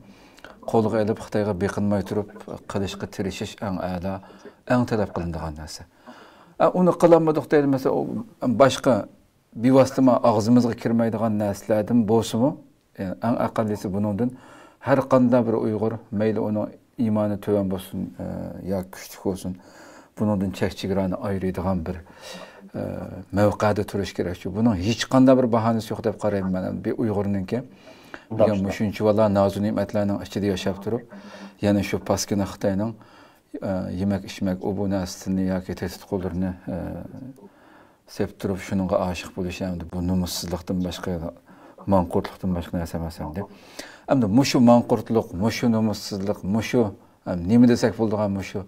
قولغا ئېلىپ، خىتايغا بېقىنماي تۇرۇپ قىلىشقا تىرىشىش ئەڭ ئەلا، ئەڭ تەلەپ قىلىنىدىغان نەرسە. ئە، ئۇنى قىلالمىدۇق دەيلى، مەسىلەن، ئۇ باشقا بىۋاسىتە ما ئاغزىمىزغا كىرمەيدىغان نەرسىلەردىن بولسىمۇ، ئەڭ ئەقەللىسى بۇنىڭدىن ھەر قانداق بىر ئۇيغۇر، مەيلى ئۇنىڭ ئىمانى تۆۋەن بولسۇن، ئە، يا كۈچلۈك بولسۇن، بۇنىڭدىن چەك-چېگرانى ئايرىيدىغان بىر ئە، مەۋقەدە تۇرۇش كېرەك. بۇنىڭ ھېچقانداق بىر باھانىسى يوق دەپ قارايمەن مەن. بىر ئۇيغۇرنىڭكى، بۈگۈن مۇشۇنچىۋالا نازۇ نېمەتلەرنىڭ ئىچىدە ياشاپ تۇرۇپ، يەنە شۇ پاسكىنا خىتاينىڭ، ئە، يېمەك-ئىچمەك، ئۇ بۇ نەرسىسىنى ياكى تېتىتقۇلىرىنى، ئە، سېپىپ تۇرۇپ، شۇنىڭغا ئاشىق بولۇش ئەمدى بۇ نومۇسسىزلىقتىن باشقا، ماڭقۇرتلۇقتىن باشقا نەرسە ئەمەس ئەمدى. ئەمدى مۇشۇ ماڭقۇرتلۇق، مۇشۇ نومۇسسىزلىق، مۇشۇ، ئەم، نېمە دېسەك بولىدىغان مۇشۇ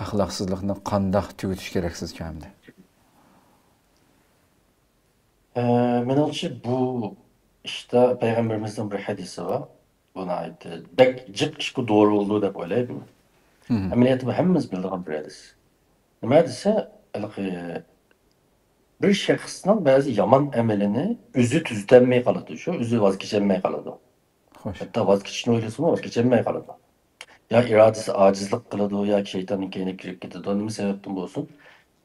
ئەخلاقسىزلىقنى قانداق تۈگىتىش كېرەك سىزچە ئەمدى؟ ئە، مېنىڭچە بۇ ئىشتا پەيغەمبىرىمىزنىڭ بىر ھەدىسى بار. بۇ ناھايىتى بەك جىق ئىشقا دورا بولىدۇ دەپ ئويلايمەن. مم. ئەمەلىيەتتە بۇ ھەممىمىز بىلىدىغان بىر ھەدىس. نېمە دېسە، ھېلىقى بىر شەخسنىڭ بەزى يامان ئەمىلىنى ئۆزى تۈزىتەلمەي قالىدۇ، شۇ ئۆزى ۋاز كېچەلمەي قالىدۇ. خوش. ھەتتا ۋاز كېچىشنى ئويلىسىمۇ ۋاز كېچەلمەي قالىدۇ. يا ئىرادىسى ئاجىزلىق قىلىدۇ، ياكى شەيتاننىڭ كەينىگە كىرىپ كېتىدۇ. نېمە سەۋەبتىن بولسۇن،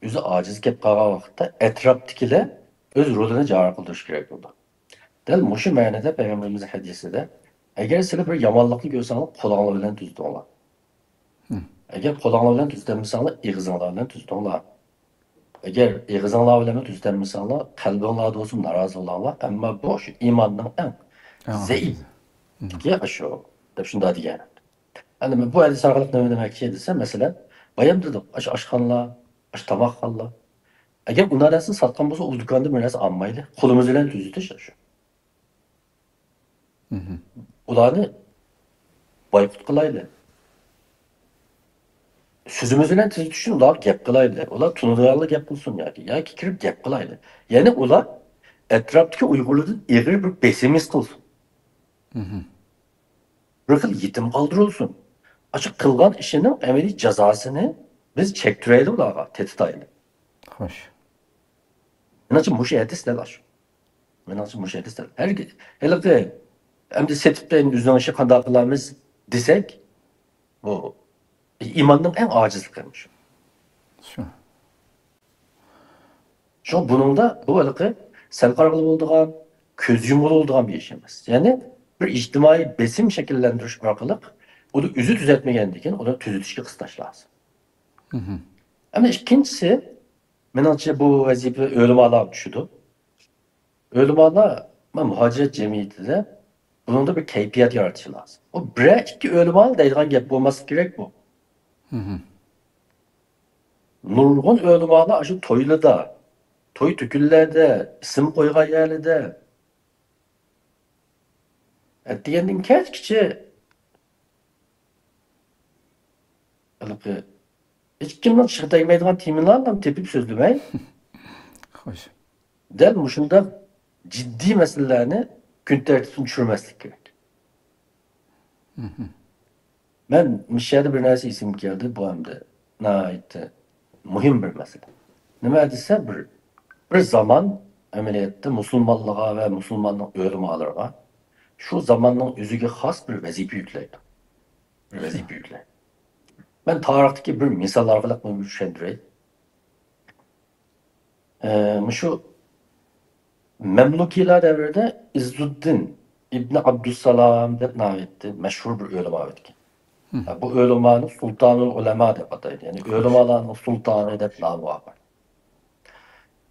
ئۆزى ئاجىز گەپ قىلغان ۋاقىتتا ئەتراپتىكىلەر ئۆز رولىنى جارى قىلدۇرۇشى كېرەك بولىدۇ. دەل مۇشۇ مەنىدە پەيغەمبىرىمىز ھەدىسىدە، ئەگەر سىلەر بىر يامانلىقنى كۆرسەڭلار، قولۇڭلار بىلەن تۈزىتىڭلار. مم. ئەگەر قولۇڭلار بىلەن تۈزىتەلمىسەڭلار، ئېغىزىڭلار بىلەن تۈزىتىڭلار. ئەگەر ئېغىزىڭلار بىلەنمۇ تۈزىتەلمىسەڭلار، قەلبىڭلاردا بولسا نارازى بولۇڭلار، ئەمما بۇ شۇ ئىماننىڭ ئەڭ ئەڭ زەئىپ ئاجىزى. مم. ئاشۇ، دەپ شۇنداق دېگەن. ئەمدى بۇ ھەدىس ئارقىلىق نېمە دېمەكچى دېسە، مەسىلەن، بايام دېدۇق، ئاشۇ ئاشخانىلار، ئاشۇ تاماقخانىلار. ئەگەر ئۇنداق نەرسىنى ساتقان بولسا، ئۇ دۇكاندىن بىر نەرسە ئالمايلى. قولىمىز بىلەن تۈزىتىش ئاشۇ. مم. ئۇلارنى بايقۇت قىلايلى. سۆزىمىز بىلەن تۈزىتىش ئۈچۈن ئۇلارغا گەپ قىلايلى. ئۇلار تونۇيدىغانلا گەپ قىلسۇن ياكى، ياكى كىرىپ گەپ قىلايلى. يەنى ئۇلار ئەتراپتىكى ئۇيغۇرلاردىن ئېغىر بىر بېسىم ھېس قىلسۇن. مم. بىر خىل يېتىم قالدۇرۇلسۇن. ئاشۇ قىلغان ئىشىنىڭ ئەمەلىي جازاسىنى بىز چەكتۈرەيلى ئۇلارغا، تېتىتايلى. خوش. مېنىڭچە مۇشۇ ھەدىس دەل ئاشۇ. مېنىڭچە مۇشۇ ھەدىس دەل. ھەر، ھېلىقى، ئەمدى سېتىپ بېرەيلى، ئۆزىنىڭ ئىشى قانداق قىلارمىز دېسەك، بۇ ئىماننىڭ ئەڭ ئاجىزلىقى شۇ. شۇ. شۇڭا بۇنىڭدا بۇ ھېلىقى سەل قارىغىلى بولىدىغان، كۆز يۇمغىلى بولىدىغان بىر ئىش ئەمەس. يەنى بىر ئىجتىمائىي بېسىم شەكىللەندۈرۈش ئارقىلىق ئۇنى ئۆزى تۈزەتمىگەندىن كېيىن ئۇنى تۈزىتىشكە قىستاش لازىم. مم. ئەمما ئىككىنچىسى، مېنىڭچە بۇ ۋەزىپە ئۆلىمالارغا چۈشىدۇ. ئۆلىمالار مۇھاجىرەت جەمئىيىتىدە بۇنىڭدا بىر كەيپىيات يارىتىشى لازىم. ئۇ بىرەر ئىككى ئۆلىمالار دەيدىغان گەپ بولماسلىقى كېرەك بۇ. مم. نۇرغۇن ئۆلىمالار ئاشۇ تويلىدا، توي تۆكۈنلەردە، ئىسىم قويغان يەرلىدە، ئەتىگەندىن كەچكىچە ھېلىقى ھېچكىمنىڭ چىشىغا تەگمەيدىغان تېمىلارنى تېپىپ سۆزلىمەي. خوش. دەل مۇشۇنداق جىددىي مەسىلىلەرنى كۈن تەرتىپتىن چۈشۈرمەسلىك كېرەك. مم. مەن مۇشۇ يەردە بىر نەرسە ئېسىمگە كەلدى، بۇ ئەمدى ناھايىتى مۇھىم بىر مەسىلە. نېمە دېسە، بىر، بىر زامان ئەمەلىيەتتە مۇسۇلمانلارغا ۋە مۇسۇلماننىڭ ئۆلىمالىرىغا شۇ زاماننىڭ ئۆزىگە خاس بىر ۋەزىپە يۈكلەيدۇ. بىر ۋەزىپە يۈكلەيدۇ. مەن تارىختىكى بىر مىسال ئارقىلىق بۇنى چۈشەندۈرەي. ئە، مۇشۇ مەملۇكىيلار دەۋرىدە ئىززۇددىن ئىبنى ئابدۇسسالام دەپ ناھايىتى مەشھۇر بىر ئۆلىما ئۆتكەن. مم. ھە، بۇ ئۆلىمانى سۇلتانۇل ئۇلەما دەپ ئاتايدۇ. يەنى ئۆلىمالارنىڭ سۇلتانى دەپ نامى بار.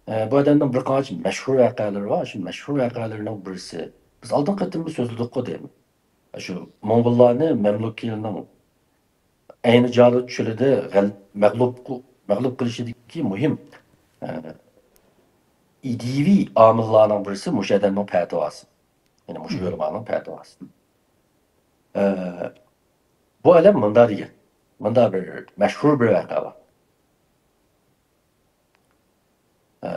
ئە، بۇ ئادەمنىڭ بىر قانچە مەشھۇر ۋەقەلىرى بار. شۇ مەشھۇر ۋەقەلىرىنىڭ بىرسى، بىز ئالدىنقى قېتىممۇ سۆزلىدۇققۇ دەيمەن. شۇ موڭغۇللارنى مەملۇكىيلارنىڭ ئەينى جالۇت چۆلىدە غەل-، مەغلۇپ قۇ-، مەغلۇپ قىلىشىدىكى مۇھىم، ئە، ئىدىيىۋى ئامىللارنىڭ بىرسى مۇشۇ ئادەمنىڭ پەتىۋاسى. يەنى مۇشۇ ئۆلىمانىڭ پەتىۋاسى. ئە، بۇ ئادەم مۇنداق دېگەن، مۇنداق بىر مەشھۇر بىر ۋەقە بار. ئە،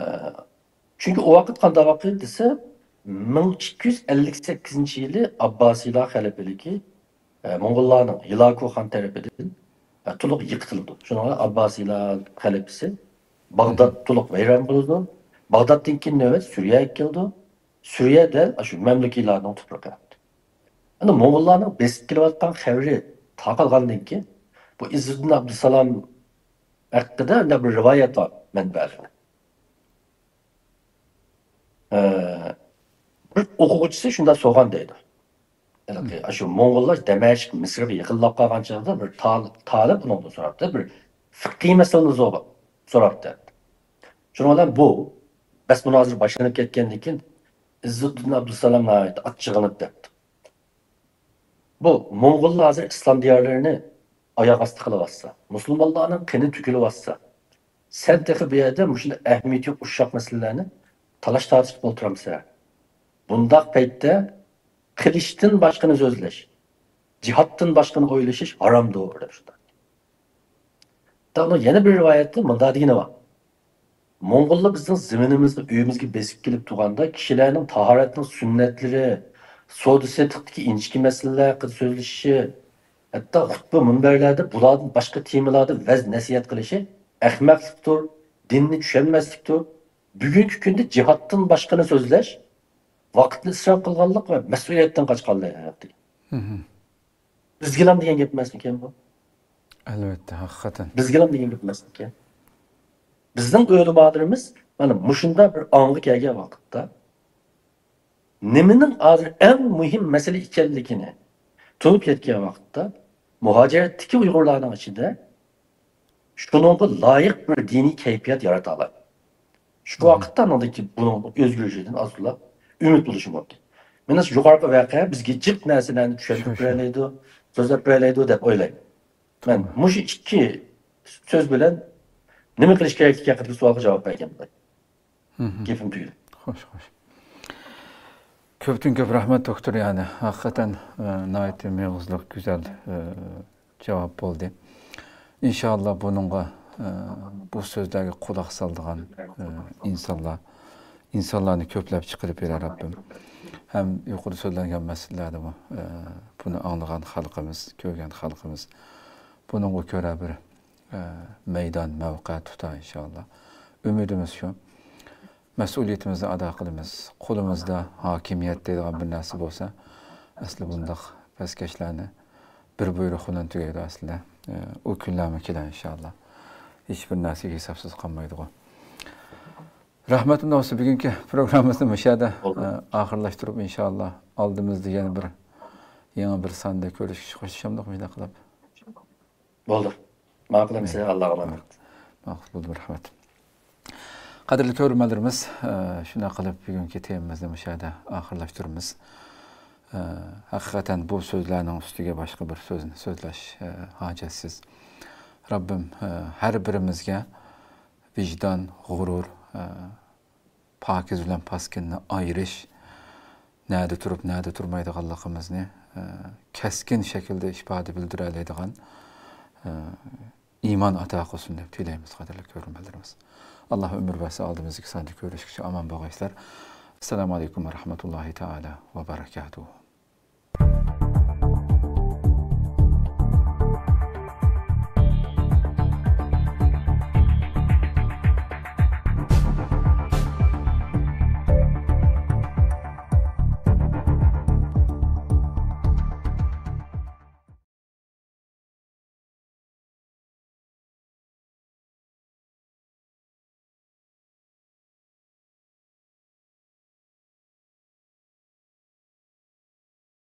چۈنكى ئۇ ۋاقىت قانداق ۋاقىت دېسە، مىڭ ئىككى يۈز ئەللىك سەككىزىنچى يىلى ئابباسىيلار خەلىپىلىكى، ئە، موڭغۇللارنىڭ ھىلاكۇ خان تەرىپىدىن، ئە، تولۇق يىقىتىلىدۇ. شۇنىڭ بىلەن ئابباسىيلار خەلىپىسى باغداد تولۇق ۋەيران بولىدۇ. باغدادتىن كېيىن نۆۋەت سۈرىيەگە كېلىدۇ. سۈرىيە دەل ئاشۇ مەملۇكىيلارنىڭ تۇپرىقى. ئەمدى موڭغۇللارنىڭ بېسىپ كېلىۋاتقان خەۋىرى تارقالغاندىن كېيىن، بۇ ئىززىدىن ئابدۇسالام ھەققىدە مۇنداق بىر رىۋايەت بار مەنبەلەردە. ئە، بىر ئوقۇغۇچىسى شۇنداق سورىغان دەيدۇ. ھېلىقى، ئاشۇ موڭغۇللار دەمەشق، مىسىرغا يېقىنلاپ قالغان چاغدا بىر تال-، تالىپ ئۇنىڭدىن سوراپتۇ، بىر فىقھىي مەسىلىنى زو-، سوراپتۇ. شۇنىڭ بىلەن بۇ بەس مۇنازىرە باشلىنىپ كەتكەندىن كېيىن ئىززۇددىن ئابدۇسالام ناھايىتى ئاچچىقلىنىپ دەپتۇ. بۇ موڭغۇللار ھازىر ئىسلام دىيارلىرىنى ئاياغ ئاستى قىلىۋاتسا، مۇسۇلمانلارنىڭ قېنى تۆكۈلۈۋاتسا، سەن تېخى بۇ يەردە مۇشۇنداق ئەھمىيىتى يوق ئۇششاق مەسىلىلەرنى تالاش تارتىشىپ ئولتۇرامسەن؟ بۇنداق پەيتتە قىلىچتىن باشقىنى سۆزلەش، جىھادتىن باشقىنى ئويلىشىش ھارامدۇر دەپ شۇنداق. ھەتتا ئۇنىڭ يەنە بىر رىۋايەتتە مۇنداق دېگىنى بار. موڭغۇللار بىزنىڭ زېمىنىمىزنى ئۆيىمىزگە بېسىپ كېلىپ تۇرغاندا، كىشىلەرنىڭ تاھارەتنىڭ سۈننەتلىرى، سودا سېتىقتىكى ئىنچىكە مەسىلىلەر ھەققىدە سۆزلىشىشى، ھەتتا خۇتبە مۇنبەرلەردە بۇلاردىن باشقا تېمىلاردا ۋەز نەسىھەت قىلىشى ئەخمەقلىقتۇر، دىننى چۈشەنمەسلىكتۇر. بۈگۈنكى كۈندە جىھادتىن باشقىنى سۆزلەش ۋاقىتنى ئىسراپ قىلغانلىق ۋە مەسئۇلىيەتتىن قاچقانلىق. بىزگىلام دېگەن گەپ ئەمەسمىكەن بۇ؟ ئەلۋەتتە، ھەقىقەتەن. بىزگىلام دېگەن گەپ ئەمەسمىكەن؟ بىزنىڭ ئۆلىمالىرىمىز مانا مۇشۇنداق بىر ئاڭغا كەلگەن ۋاقىتتا، نېمىنىڭ ھازىر ئەڭ مۇھىم مەسىلە ئىكەنلىكىنى تونۇپ يەتكەن ۋاقىتتا، مۇھاجىرەتتىكى ئۇيغۇرلارنىڭ ئىچىدە شۇنىڭغا لايىق بىر دىنىي كەيپىيات يارىتالايدۇ. شۇ ۋاقىتتا ئاندىن كېيىن بۇنىڭ ئۆزگىرىشىدىن ئاز تولا ئۈمىد بولۇشى مۇمكىن. مانا شۇ يۇقىرىقى ۋەقە بىزگە جىق نەرسىلەرنى چۈشەندۈرۈپ بېرەلەيدۇ، سۆزلەپ بېرەلەيدۇ دەپ ئويلايمەن. مەن مۇشۇ ئىككى سۆز بىلەن نېمە قىلىش كېرەكلىكى ھەققىدىكى سوئالغا جاۋاب بەرگەن بولدۇم. گېپىم تۈگىدى. خوش، خوش. كۆپتىن كۆپ رەھمەت، دوكتور. يەنى ھەقىقەتەن، ئە، ناھايىتى مېغىزلىق، گۈزەل، ئە، جاۋاب بولدى. ئىنشاللا بۇنىڭغا، ئە، بۇ سۆزلەرگە قۇلاق سالىدىغان، ئە، ئىنسانلار، ئىنسانلارنى كۆپلەپ چىقىرىپ بېرەر رەببىم. ھەم يۇقىرىدا سۆزلەنگەن مەسىلىلەردىمۇ، ئە، بۇنى ئاڭلىغان خەلقىمىز، كۆرگەن خەلقىمىز بۇنىڭغا كۆرە بىر ئە، مەيدان، مەۋقە تۇتا، ئىنشاللا. ئۈمىدىمىز شۇ. مەسئۇلىيىتىمىزنى ئادا قىلىمىز. قولىمىزدا ھاكىمىيەت دەيدىغان بىر نەرسە بولسا، ئەسلى بۇنداق پەسكەشلەرنى بىر بۇيرۇق بىلەن تۈگەيدۇ ئەسلىدە. ئە، ئۇ كۈنلەرمۇ كېلەر، ئىنشاللا. ھېچ بىر نەرسىگە ھېسابسىز قالمايدىغۇ. رەھمەت، ئۇنداق بولسا بۈگۈنكى پروگراممىمىزنى مۇشۇ يەردە، ئە، ئاخىرلاشتۇرۇپ، ئىنشاللا ئالدىمىزدا يەنە بىر يېڭى بىر ساندا كۆرۈشكىچە خوشلىشامدۇق مۇشۇنداق قىلىپ. بولدى. ماقۇل ئەمىسە، ئاللاغا ئامانەت. ماقۇل بولدى، رەھمەت. قەدىرلىك كۆرۈرمەنلىرىمىز، ئە، شۇنداق قىلىپ بۈگۈنكى تېمىمىزنى مۇشۇ يەردە ئاخىرلاشتۇرىمىز. ئە، ھەقىقەتەن بۇ سۆزلەرنىڭ ئۈستىگە باشقا بىر سۆزنى سۆزلەش، ئە، ھاجەتسىز. رەببىم، ئە، ھەر بىرىمىزگە ۋىجدان، غۇرۇر، ئە، پاكىز بىلەن پاسكىننى ئايرىش، نەدە تۇرۇپ، نەدە تۇرمايدىغانلىقىمىزنى، ئە، كەسكىن شەكىلدە ئىپادە بىلدۈرەلەيدىغان، ئە، ئىمان ئاتا قىلسۇن دەپ تىلەيمىز، قەدىرلىك كۆرۈرمەنلىرىمىز. ئاللا ئۆمۈر بەرسە، ئالدىمىزدىكى ساندا كۆرۈشكىچە ئامان بولغايسىلەر. ئەسسالامۇ ئەلەيكۇم ۋە رەھمەتۇللاھى تائالا ۋە بەرەكاتۇھۇ.